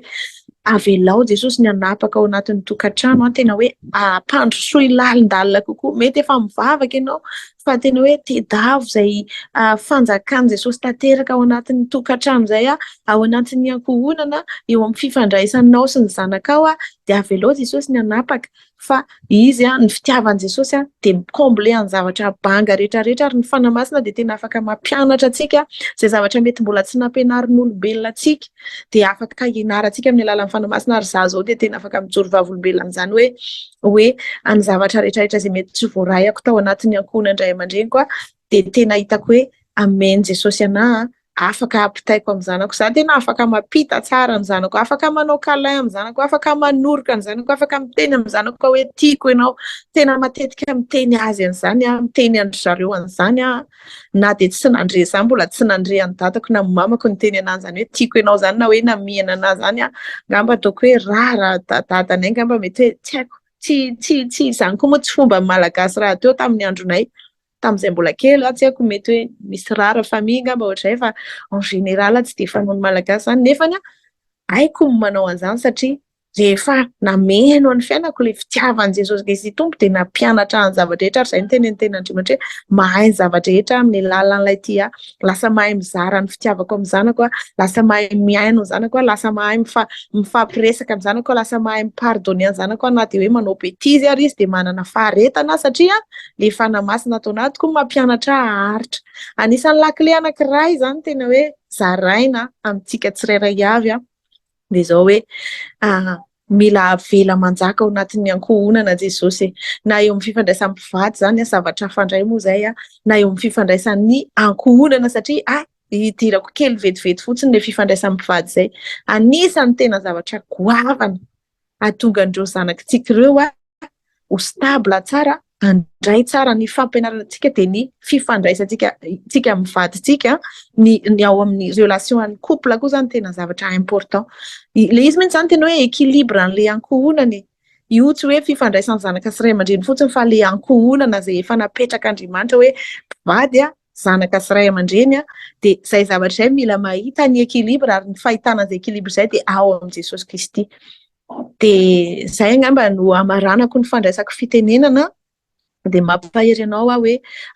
avelao Jesosy ny hanapaka ao anatin'ny tokantrano an, tena hoe ampandrosoy lalindalina kokoa, mety efa mivavaka ianao fa tena hoe tedavo izay fanjakan'i Jesosy tanteraka ao anatin'ny tokantrano izay, ao anatin'ny ankohonana, eo amin'ny fifandraisanao sy ny zanakao, dia avelao Jesosy ny hanapaka fa izy, ny fitiavan'i Jesosy dia mi-combler ny zavatra banga rehetra rehetra ary ny Fanahy Masina dia tena afaka mampianatra antsika izay zavatra mety mbola tsy nampianarin'olombelona antsika dia afaka hianarantsika amin'ny alalan'ny Fanahy Masina ary izaho izao dia tena afaka mijoro vavolombelona amin'izany hoe hoe ny zavatra rehetra rehetra izay mety tsy voarayako tao anatin'ny ankohonan-dray aman-dreniko dia tena hitako hoe amen'i Jesosy anahy afaka ampitaiko amin'ny zanako. Izaho tena afaka mampita tsara ny zanako, afaka manao câlin amin'ny zanako, afaka manoroka ny zanako, afaka miteny amin'ny zanako hoe tiako ianao. Tena matetika miteny azy an'izany aho, miteny an-dry zareo an'izany aho, na dia tsy nandre izaho mbola tsy nandre an'i dadako na mamako niteny an'ahy izany hoe tiako ianao izany na hoe namihina an'ahy izany aho, angamba ataoko hoe rara dadanay angamba mety hoe tsy haiko, tsy tsy tsy izany koa moa tsy fomban'ny Malagasy rahateo tamin'ny andronay. tamin'izay mbola kely aho, tsy haiko mety hoe misy rare famille angamba ohatr'izay fa en général tsy dia fanaon'ny Malagasy izany nefany haiko ny manao an'izany satria rehefa nameno ny fiainako ilay fitiavan'i Jesosy Kristy Tompo dia nampianatra ahy ny zava-drehetra ary izay no tenenin'ny tenin'Andriamanitra hoe mahay ny zava-drehetra amin'ny alalan'ilay tia ahy. Lasa mahay mizara ny fitiavako amin'ny zanako aho, lasa mahay mihaino ny zanako aho, lasa mahay mifampiresaka amin'ny zanako aho, lasa mahay mi-pardonner ny zanako aho na dia hoe manao bêtise ary izy dia manana faharetana aho satria le Fanahy Masina ato anatiko mampianatra ahy haharitra. Anisan'ny lakile anankiray izany tena hoe zaraina amintsika tsirairay avy dia izao hoe mila avela manjaka ao anatin'ny ankohonana Jesosy e. Na eo amin'ny fifandraisan'ny mpivady izany, zavatra hafa indray moa izay, na eo amin'ny fifandraisan'ny ankohonana satria ah hidirako kely vetivety fotsiny ilay fifandraisan'ny mpivady izay. Anisan'ny tena zavatra goavana hahatonga an'ireo zanakitsika ireo ho stable tsara, handray tsara ny fampianarana antsika dia ny fifandraisantsika tsika amin'ny vadintsika, ny ny ao amin'ny relation an'ny couple koa izany tena zavatra important. Ilay izy mihitsy izany tena hoe équilibre an'ilay ankohonana e. Io tsy hoe fifandraisan'ny zanaka sy ray aman-dreny fotsiny fa ilay ankohonana izay efa napetrak'Andriamanitra hoe mpivady zanaka sy ray aman-dreny dia izay zavatra izay mila mahita ny équilibre ary ny fahitana an'izay équilibre izay dia ao amin'i Jesosy Kristy. Dia izay angamba no hamaranako ny fandraisako fitenenana dia mampahery anao aho hoe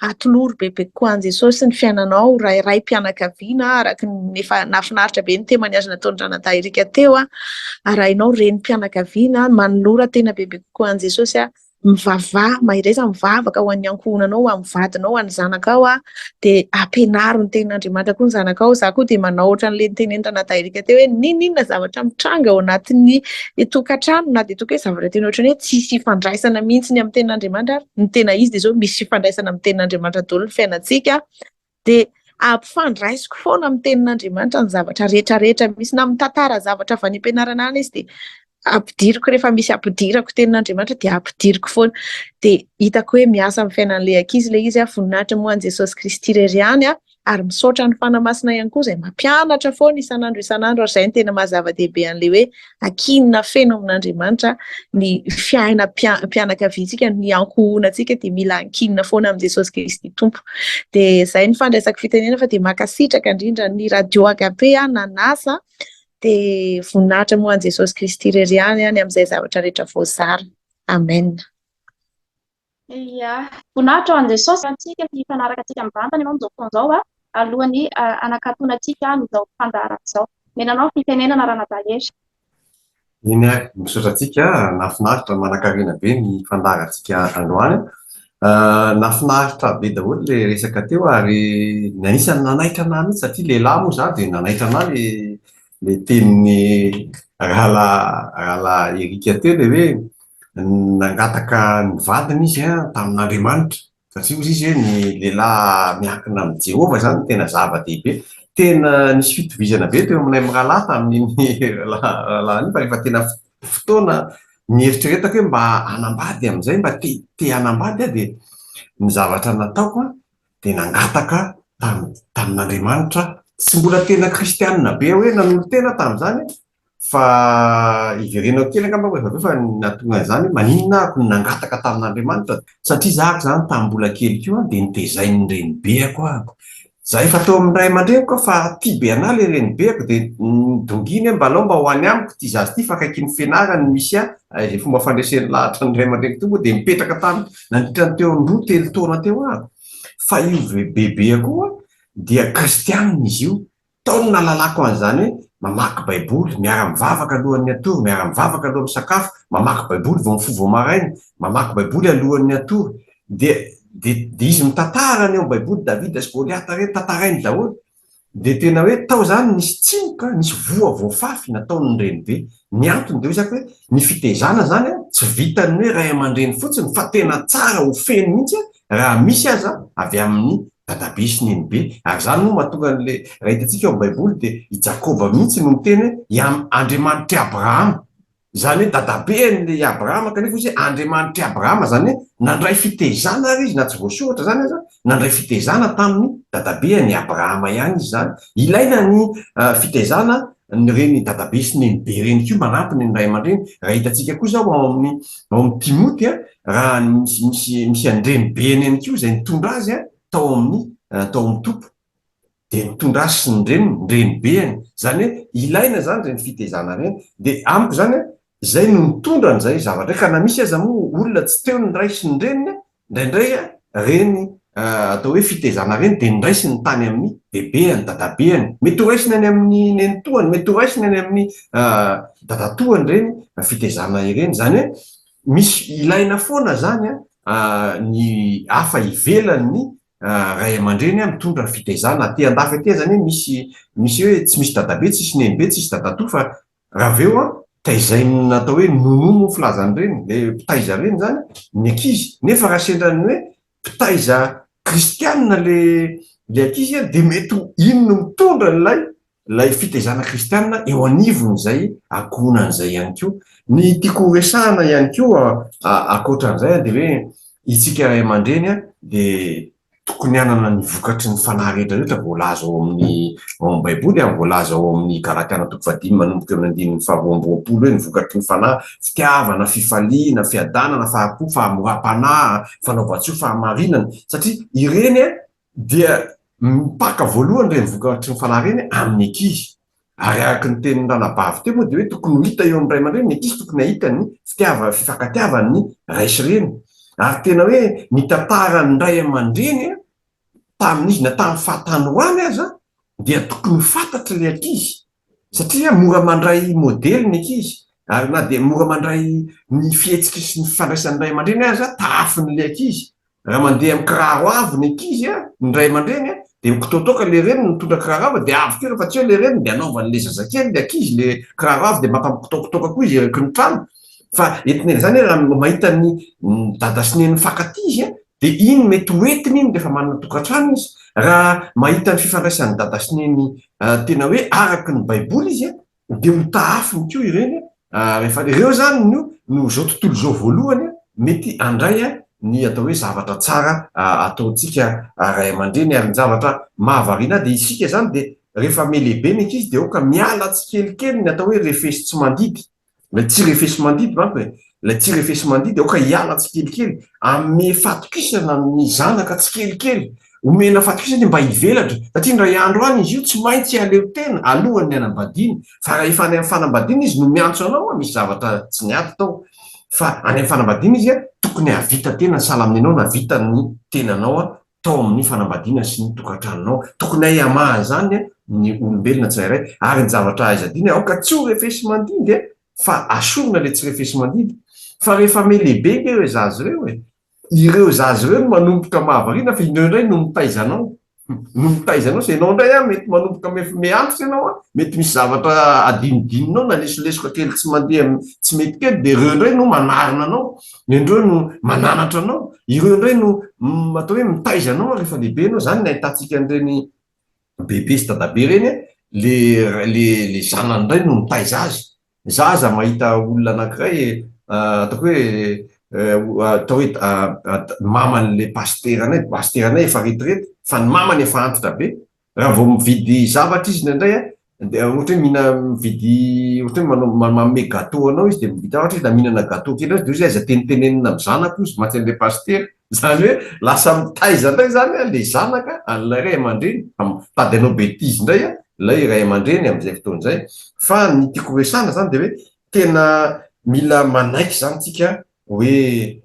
atolory bebe kokoa an'i Jesosy ny fiainanao, ray raim-pianakaviana araka ny efa nahafinaritra be ny témoignage nataon'i Ranadahy Erika teo, arahinao renim-pianakaviana, manolora tena bebe kokoa an'i Jesosy Mivavaha, mahereza mivavaka ho an'ny ankohonanao, ho an'ny vadinao, ho an'ny zanakao, dia ampianaro ny tenin'Andriamanitra koa ny zanakao. Izaho koa dia manao ohatran'ilay nitenen'i Ranadahy Erika teo hoe n'inon'inona zavatra mitranga ao anatin'ny tokantrano na dia toa hoe zavatra tena ohatran'ny hoe tsisy ifandraisana mihitsy ny amin'ny tenin'Andriamanitra ary ny tena izy dia izao misy fifandraisana amin'ny tenin'Andriamanitra daholo ny fiainantsika. Dia ampifandraisiko foana amin'ny tenin'Andriamanitra ny zavatra rehetra rehetra misy, na mitantara zavatra avy any am-pianarana any izy dia ampidiriko rehefa misy ampidirako tenin'Andriamanitra dia ampidiriko foana. Dia hitako hoe miasa amin'ny fiainan'ilay ankizy ilay izy, voninahitra moa an'i Jesosy Kristy irery ihany ary misaotra ny Fanahy Masina ihany koa izay mampianatra foana isan'andro isan'andro ary izay no tena maha zava-dehibe an'ilay hoe ankinina feno amin'Andriamanitra ny fiainam-pianakaviantsika, ny ankohonantsika dia mila ankinina foana amin'i Jesosy Kristy Tompo. Dia izay ny fandraisako fitenenana fa dia mankasitraka indrindra ny Radio Agape nanasa dia voninahitra moa an'i Jesosy Kristy irery ihany any amin'izay zavatra rehetra voazara. Amen. Ia. Voninahitra ho an'i Jesosy antsika sy hifanaraka antsika mivantana ianao amin'izao fotoana izao alohan'ny hanakatonantsika an'izao fandaharana izao. Omena anao ny fitenenana Ranadahy Hery. Eny ary, misaotra antsika, nahafinaritra, manankarena be ny fandaharantsika androany. Nahafinaritra be daholo ilay resaka teo ary ny anisan'ny nanaitra anà mihitsy satria lehilahy moa izaho dia nanaitra anà ilay ilay tenin'ny rahalahy rahalahy Eric teo ilay hoe nangataka ny vadiny izy tamin'Andriamanitra. Satria hozy izy hoe ny lehilahy miankina amin'i Jehovah izany no tena zava-dehibe. Tena nisy fitovizana be teo aminay mirahalahy tamin'iny rahalahy iny fa rehefa tena fotoana nieritreretako hoe mba hanambady amin'izay, mba te te hanambady aho dia ny zavatra nataoko an, dia nangataka tamin'Andriamanitra aho. Tsy mbola tena kristianina be hoe nanolo-tena aho tamin'izany Fa hiverenako kely angamba rehefa avy eo fa ny nahatonga an'izany hoe maninona ahako no nangataka tamin'Andriamanitra satria za ako zany tamin'ny mbola kely koa dia notezain'ny renibeako ahako. Za efa teo amin'ny ray aman-dreniko aho fa tia be anah le renibeako dia nidonginy hoe mba alao mba ho any amiko ity zaza ity fa akaikin'ny fianarany no misy ahy, izay fomba fandreseny lahatra ny ray aman-dreniko teo moa dia nipetraka tany nandritra ny teo amin'ny roa telo taona teo ahako. Fa io bebeako io dia kristianina izy io Tao no nahalalako an'izany hoe mamaky baiboly, miara-mivavaka alohan'ny hatory, miara-mivavaka alohan'ny misakafo, mamaky baiboly vao mifoha vao maraina, mamaky baiboly alohan'ny hatory. Dia dia dia izy mitantara ny ao amin'ny baiboly, Davida sy Goliata ireny tantarainy daholo. Dia tena hoe tao izany nisy tsimoka, nisy voa voafafy nataon'ny renibe. Ny antony dia hoy za hoe ny fitezana izany an, tsy vitan'ny hoe ray aman-dreny fotsiny fa tena tsara ho feno mihitsy an, raha misy aza avy amin'ny dadabe sy nenibe. Ary izany moa mahatonga an'ilay, raha hitantsika ao amin'ny Baiboly dia i Jakoba mihitsy no miteny hoe i Andriamanitr'i Abrahama. Izany hoe dadabean'ilay i Abrahama kanefa hoy izy hoe Andriamanitr'i Abrahama, izany hoe nandray fitezana ary izy na tsy voasoratra izany aza, nandray fitezana tamin'ny dadabean'i Abrahama ihany izy izany. Ilaina ny fitezana ireny dadabe sy nenibe ireny koa manampy ny ray aman-dreny. Raha hitantsika koa izao ao amin'ny ao amin'ny Timoty, raha misy misy misy an-drenibeny ihany koa izay nitondra azy tao amin'ny tao amin'ny Tompo, dia nitondra azy sy ny reniny, ny renibeany. Izany hoe ilaina izany ireny fitezana ireny. Dia amiko izany, izay no nitondra an'izay zavatra izay. Ka na misy aza moa olona tsy teo ny ray sy ny reniny, Indraindray ireny atao hoe fitaizana ireny dia noraisiny tany amin'ny bebeany, dadabeany. Mety horaisiny any amin'ny nenitoany, mety horaisiny any amin'ny dadatoany ireny fitaizana ireny. Izany hoe misy ilaina foana izany ny hafa ivelan'ny ray aman-dreny mitondra fitaizana. Aty andafy aty izany hoe misy misy hoe tsy misy dadabe, tsisy nenibe, tsisy dadatoa fa Raha avy eo an, taizain'ny atao hoe nounou moa filazana ireny, ilay mpitaiza ireny izany ny ankizy, nefa raha sendra ny hoe mpitaiza kristianina ilay ilay ankizy an, dia mety ho iny no mitondra an'ilay ilay fitaizana kristianina eo anivon'izay ankohonana izay ihany koa. Ny tiako ho resahana ihany koa ankoatran'izay an, dia hoe isika ray aman-dreny an, dia tokony hanana ny vokatry ny fanahy rehetra rehetra voalaza ao amin'ny ao amin'ny Baiboly ary voalaza ao amin'ny Galatiana toko fahadimy manomboka eo amin'ny andininy faharoa amby 20 hoe ny vokatry ny fanahy, fitiavana, fifaliana, fiadanana, fahari-po, fahamoram-panahy, fanaovan-tsoa, fahamarinana, satria ireny dia mipaka voalohany ireny vokatry ny fanahy ireny amin'ny ankizy. Ary araka ny tenin'ny ranabavy teo moa dia hoe tokony ho hita eo amin'ny ray aman-dreny ny ankizy tokony hahita ny fitiava fifankatiavan'ny ray sy reny. Ary tena hoe ny tantaran'ny ray aman-dreny tamin'izy na tamin'ny fahatanorany aza dia tokony ho fantatr'ilay ankizy satria mora mandray modely ny ankizy ary na dia mora mandray ny fihetsiky sy ny fifandraisan'ny ray aman-dreny aza tahafin'ilay ankizy. Raha mandeha amin'ny kiraro avo ny ankizy a, ny ray aman-dreny a, dia mikitoatoka ilay reniny mitondra kiraro avo dia avo kely rehefa tsy eo ilay reniny dia anaovan'ilay zazakely ilay ankizy ilay kiraro avo dia mampamikitoakitoaka koa izy eraky ny trano. Fa entina izany hoe raha mahita ny dada sy neny mifankatia izy a, dia iny mety ho entiny iny rehefa manana tokantrano izy. Raha mahita ny fifandraisan'ny dada sy neny tena hoe araka ny baiboly izy a, dia ho tahafiny koa ireny rehefa ireo izany no no izao tontolo izao voalohany mety handray ny atao hoe zavatra tsara ataontsika ray aman-dreny ary ny zavatra mahavariana ahy dia isika izany dia rehefa mihalehibe ny ankizy dia aoka miala tsikelikely ny atao hoe refesy tsy mandidy ilay tsy refesy mandidy manko e ilay tsy refesy mandidy aoka hiala tsikelikely hanome fahatokisana ny zanaka tsikelikely Omena fatokisana mba hivelatra, satria indray andro any izy io tsy maintsy haleo tena alohan'ny hanambadiana, fa raha efa any amin'ny fanambadiana izy no miantso anao, misy zavatra tsy niady tao, fa any amin'ny fanambadiana izy tokony hahavita tena, sahala amin'ny anao nahavita ny tenanao tao amin'ny fanambadiana sy ny tokantranonao. Tokony hay hamaha an'izany ny olombelona tsirairay, ary ny zavatra aiza adino, aoka tsy ho refesi-mandidy. fa asorina ilay tsy refesi-mandidy. Fa rehefa mihalehibe ange ireo zaza ireo e, ireo zaza ireo no manomboka mahavariana fa ireo indray no mitaiza anao. No mitaiza anao, ianao indray an, mety manomboka miantitra ianao an, mety misy zavatra adinodininao na lesolesoka kely tsy mandeha tsy mety kely dia ireo indray no manarina anao, ireo no mananatra anao, ireo indray no atao hoe mitaiza anao rehefa lehibe ianao, izany no ahitantsika an'ireny bebe sy dadabe ireny an, le le le zanany indray no mitaiza azy. Za aza mahita olona anankiray ataoko hoe atao hoe maman'le pasiteranay, pasiteranay efa retraite fa ny mamany efa antitra be, raha vao mividy zavatra izy indraindray an, dia ohatra hoe mihina mividy ohatra hoe manao manome gateau anao izy dia mividy zavatra izy na mihinana gateau kely eo izy dia hoy izy aiza tenitenenina amin'ny zanako hozy mantsy an'ilay pasitera, izany hoe lasa mitaiza indray izany an ilay zanaka an'ilay ray aman-dreny, mitady hanao betise indray an ilay ray aman-dreny amin'izay fotoana izay. Fa ny tiako horesahana izany dia hoe tena mila manaiky izany tsika hoe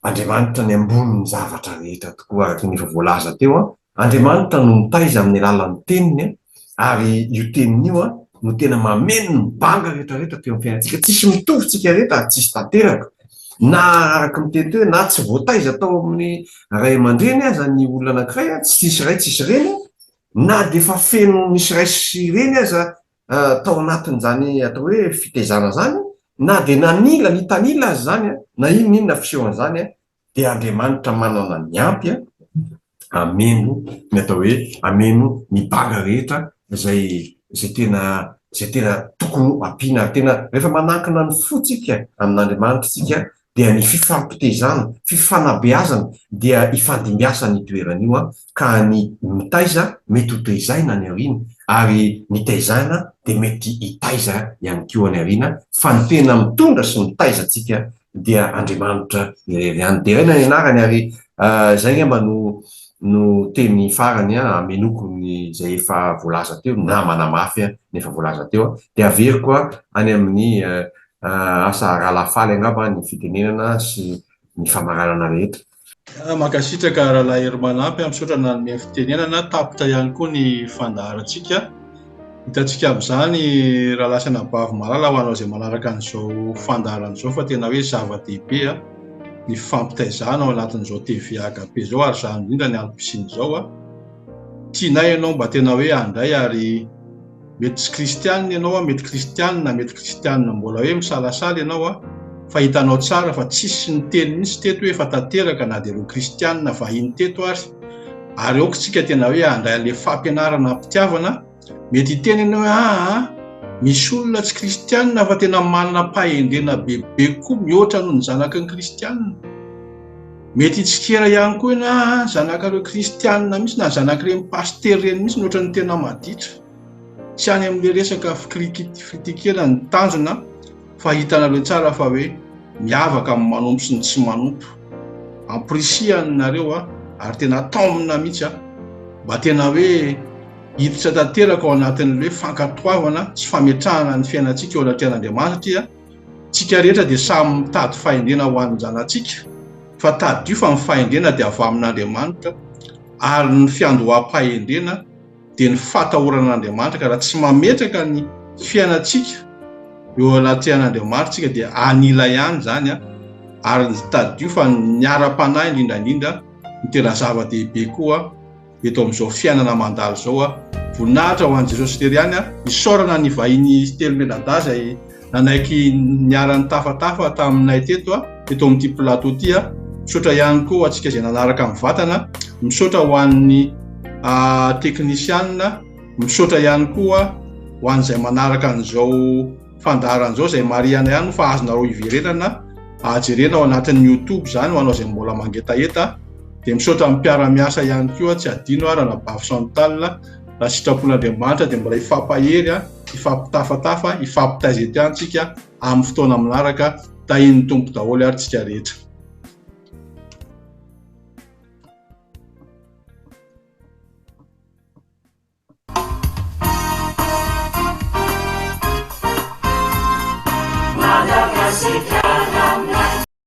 Andriamanitra ny ambonin'ny zavatra rehetra tokoa araka ny efa voalaza teo an, Andriamanitra no mitaiza amin'ny alalan'ny teniny an, ary io teniny io an no tena mameno ny banga rehetra rehetra teo amin'ny fiainantsika, tsisy mitovy tsika rehetra ary tsisy tanteraka, na araka ny teny teo hoe na tsy voataiza tao amin'ny ray aman-dreny aza ny olona anankiray an, tsisy ray tsisy reny an, na dia efa feno nisy ray sy reny aza tao anatin'izany atao hoe fitaizana izany, na dia nanila, nitanila aza izany, na inona inona fisehon'izany, dia Andriamanitra manana ny ampy hameno ny atao hoe hameno ny banga rehetra izay izay tena izay tena tokony ho ampiana ary tena rehefa manankina ny fontsika amin'Andriamanitra isika dia ny fifampitezana, fifanabeazana dia ifandimbiasana io toerana io an, ka ny mitaiza mety ho tezaina any aoriana ary ny tezaina dia mety hitaiza ihany koa any aoriana fa ny tena mitondra sy mitaiza antsika dia Andriamanitra irery ihany. Deraina ny anarany ary izay angamba no no teny farany an, amenoko ny izay efa voalaza teo na manamafy ny efa voalaza teo dia averiko any amin'ny Asa Rahalahy Faly angamba ny fitenenana sy ny famaranana rehetra. Mankasitraka Rahalahy Hery Manampy, misaotra nanome fitenenana, tapitra ihany koa ny fandaharantsika. Hitantsika amin'izany Rahalahy sy Anabavy malala ho anao izay manaraka an'izao fandaharana izao fa tena hoe zava-dehibe ny fifampitaizana ao anatin'izao TV Agape izao ary izany indrindra ny antom-pisian'izao. Tianay ianao mba tena hoe handray ary Mety tsy kristianina ianao an, mety kristianina, mety kristianina mbola hoe misalasala ianao an, fa hitanao tsara fa tsisy niteny mihitsy teto hoe efa tanteraka na dia ireo kristianina vahiny teto ary, ary aoka isika tena hoe handray an'ilay fampianarana am-pitiavana, mety hiteny ianao hoe aa misy olona tsy kristianina fa tena manana pahendrena bebe kokoa mihoatra noho ny zanaky ny kristianina. Mety hitsikera ihany koa ianao aa zanakareo kristianina mihitsy na zanak'ireny pasitera ireny mihitsy no ohatran'ny tena maditra. Tsy any amin'ilay resaka fikritikena ny tanjona fa hitanareo tsara fa hoe miavaka amin'ny manompo sy ny tsy manompo. Ampirisihana nareo a ary tena taomina mihitsy a mba tena hoe hiditra tanteraka ao anatin'ilay hoe fankatoavana sy fametrahana ny fiainantsika eo anatrehan'Andriamanitra satria Tsika rehetra dia samy mitady fahendrena ho an'ny zanatsika, fa tadidio fa ny fahendrena dia avy amin'Andriamanitra, ary ny fiandoham-pahendrena dia ny fatahorana an'Andriamanitra, ka raha tsy mametraka ny fiainantsika eo anatrehan'Andriamanitra tsika dia anila ihany izany an, ary tadidio fa ny ara-panahy indrindra indrindra no tena zava-dehibe koa eto amin'izao fiainana mandalo izao a. Voninahitra ho an'i Jesosy irery ihany a. Isaorana ny vahiny telo mianadahy izay nanaiky niara-nitafatafa taminay teto a, teto amin'ity plateau ity a. Misaotra ihany koa ho antsika izay nanaraka mivantana. Misaotra ho an'ny teknisianina. Misaotra ihany koa ho an'izay manaraka an'izao fandaharana izao izay marihana ihany fa azonareo iverenana jerena ao anatin'ny youtube izany ho anao izay mbola mangetaheta. Dia misaotra amin'ny mpiara-miasa ihany koa, tsy adino ary Anabavy Chantal, raha sitrapon'Andriamanitra dia mbola hifampahery, hifampitafatafa, hifampitaiza eto ihany tsika amin'ny fotoana manaraka, tahian'ny Tompo daholo ary tsika rehetra. Madagasikara.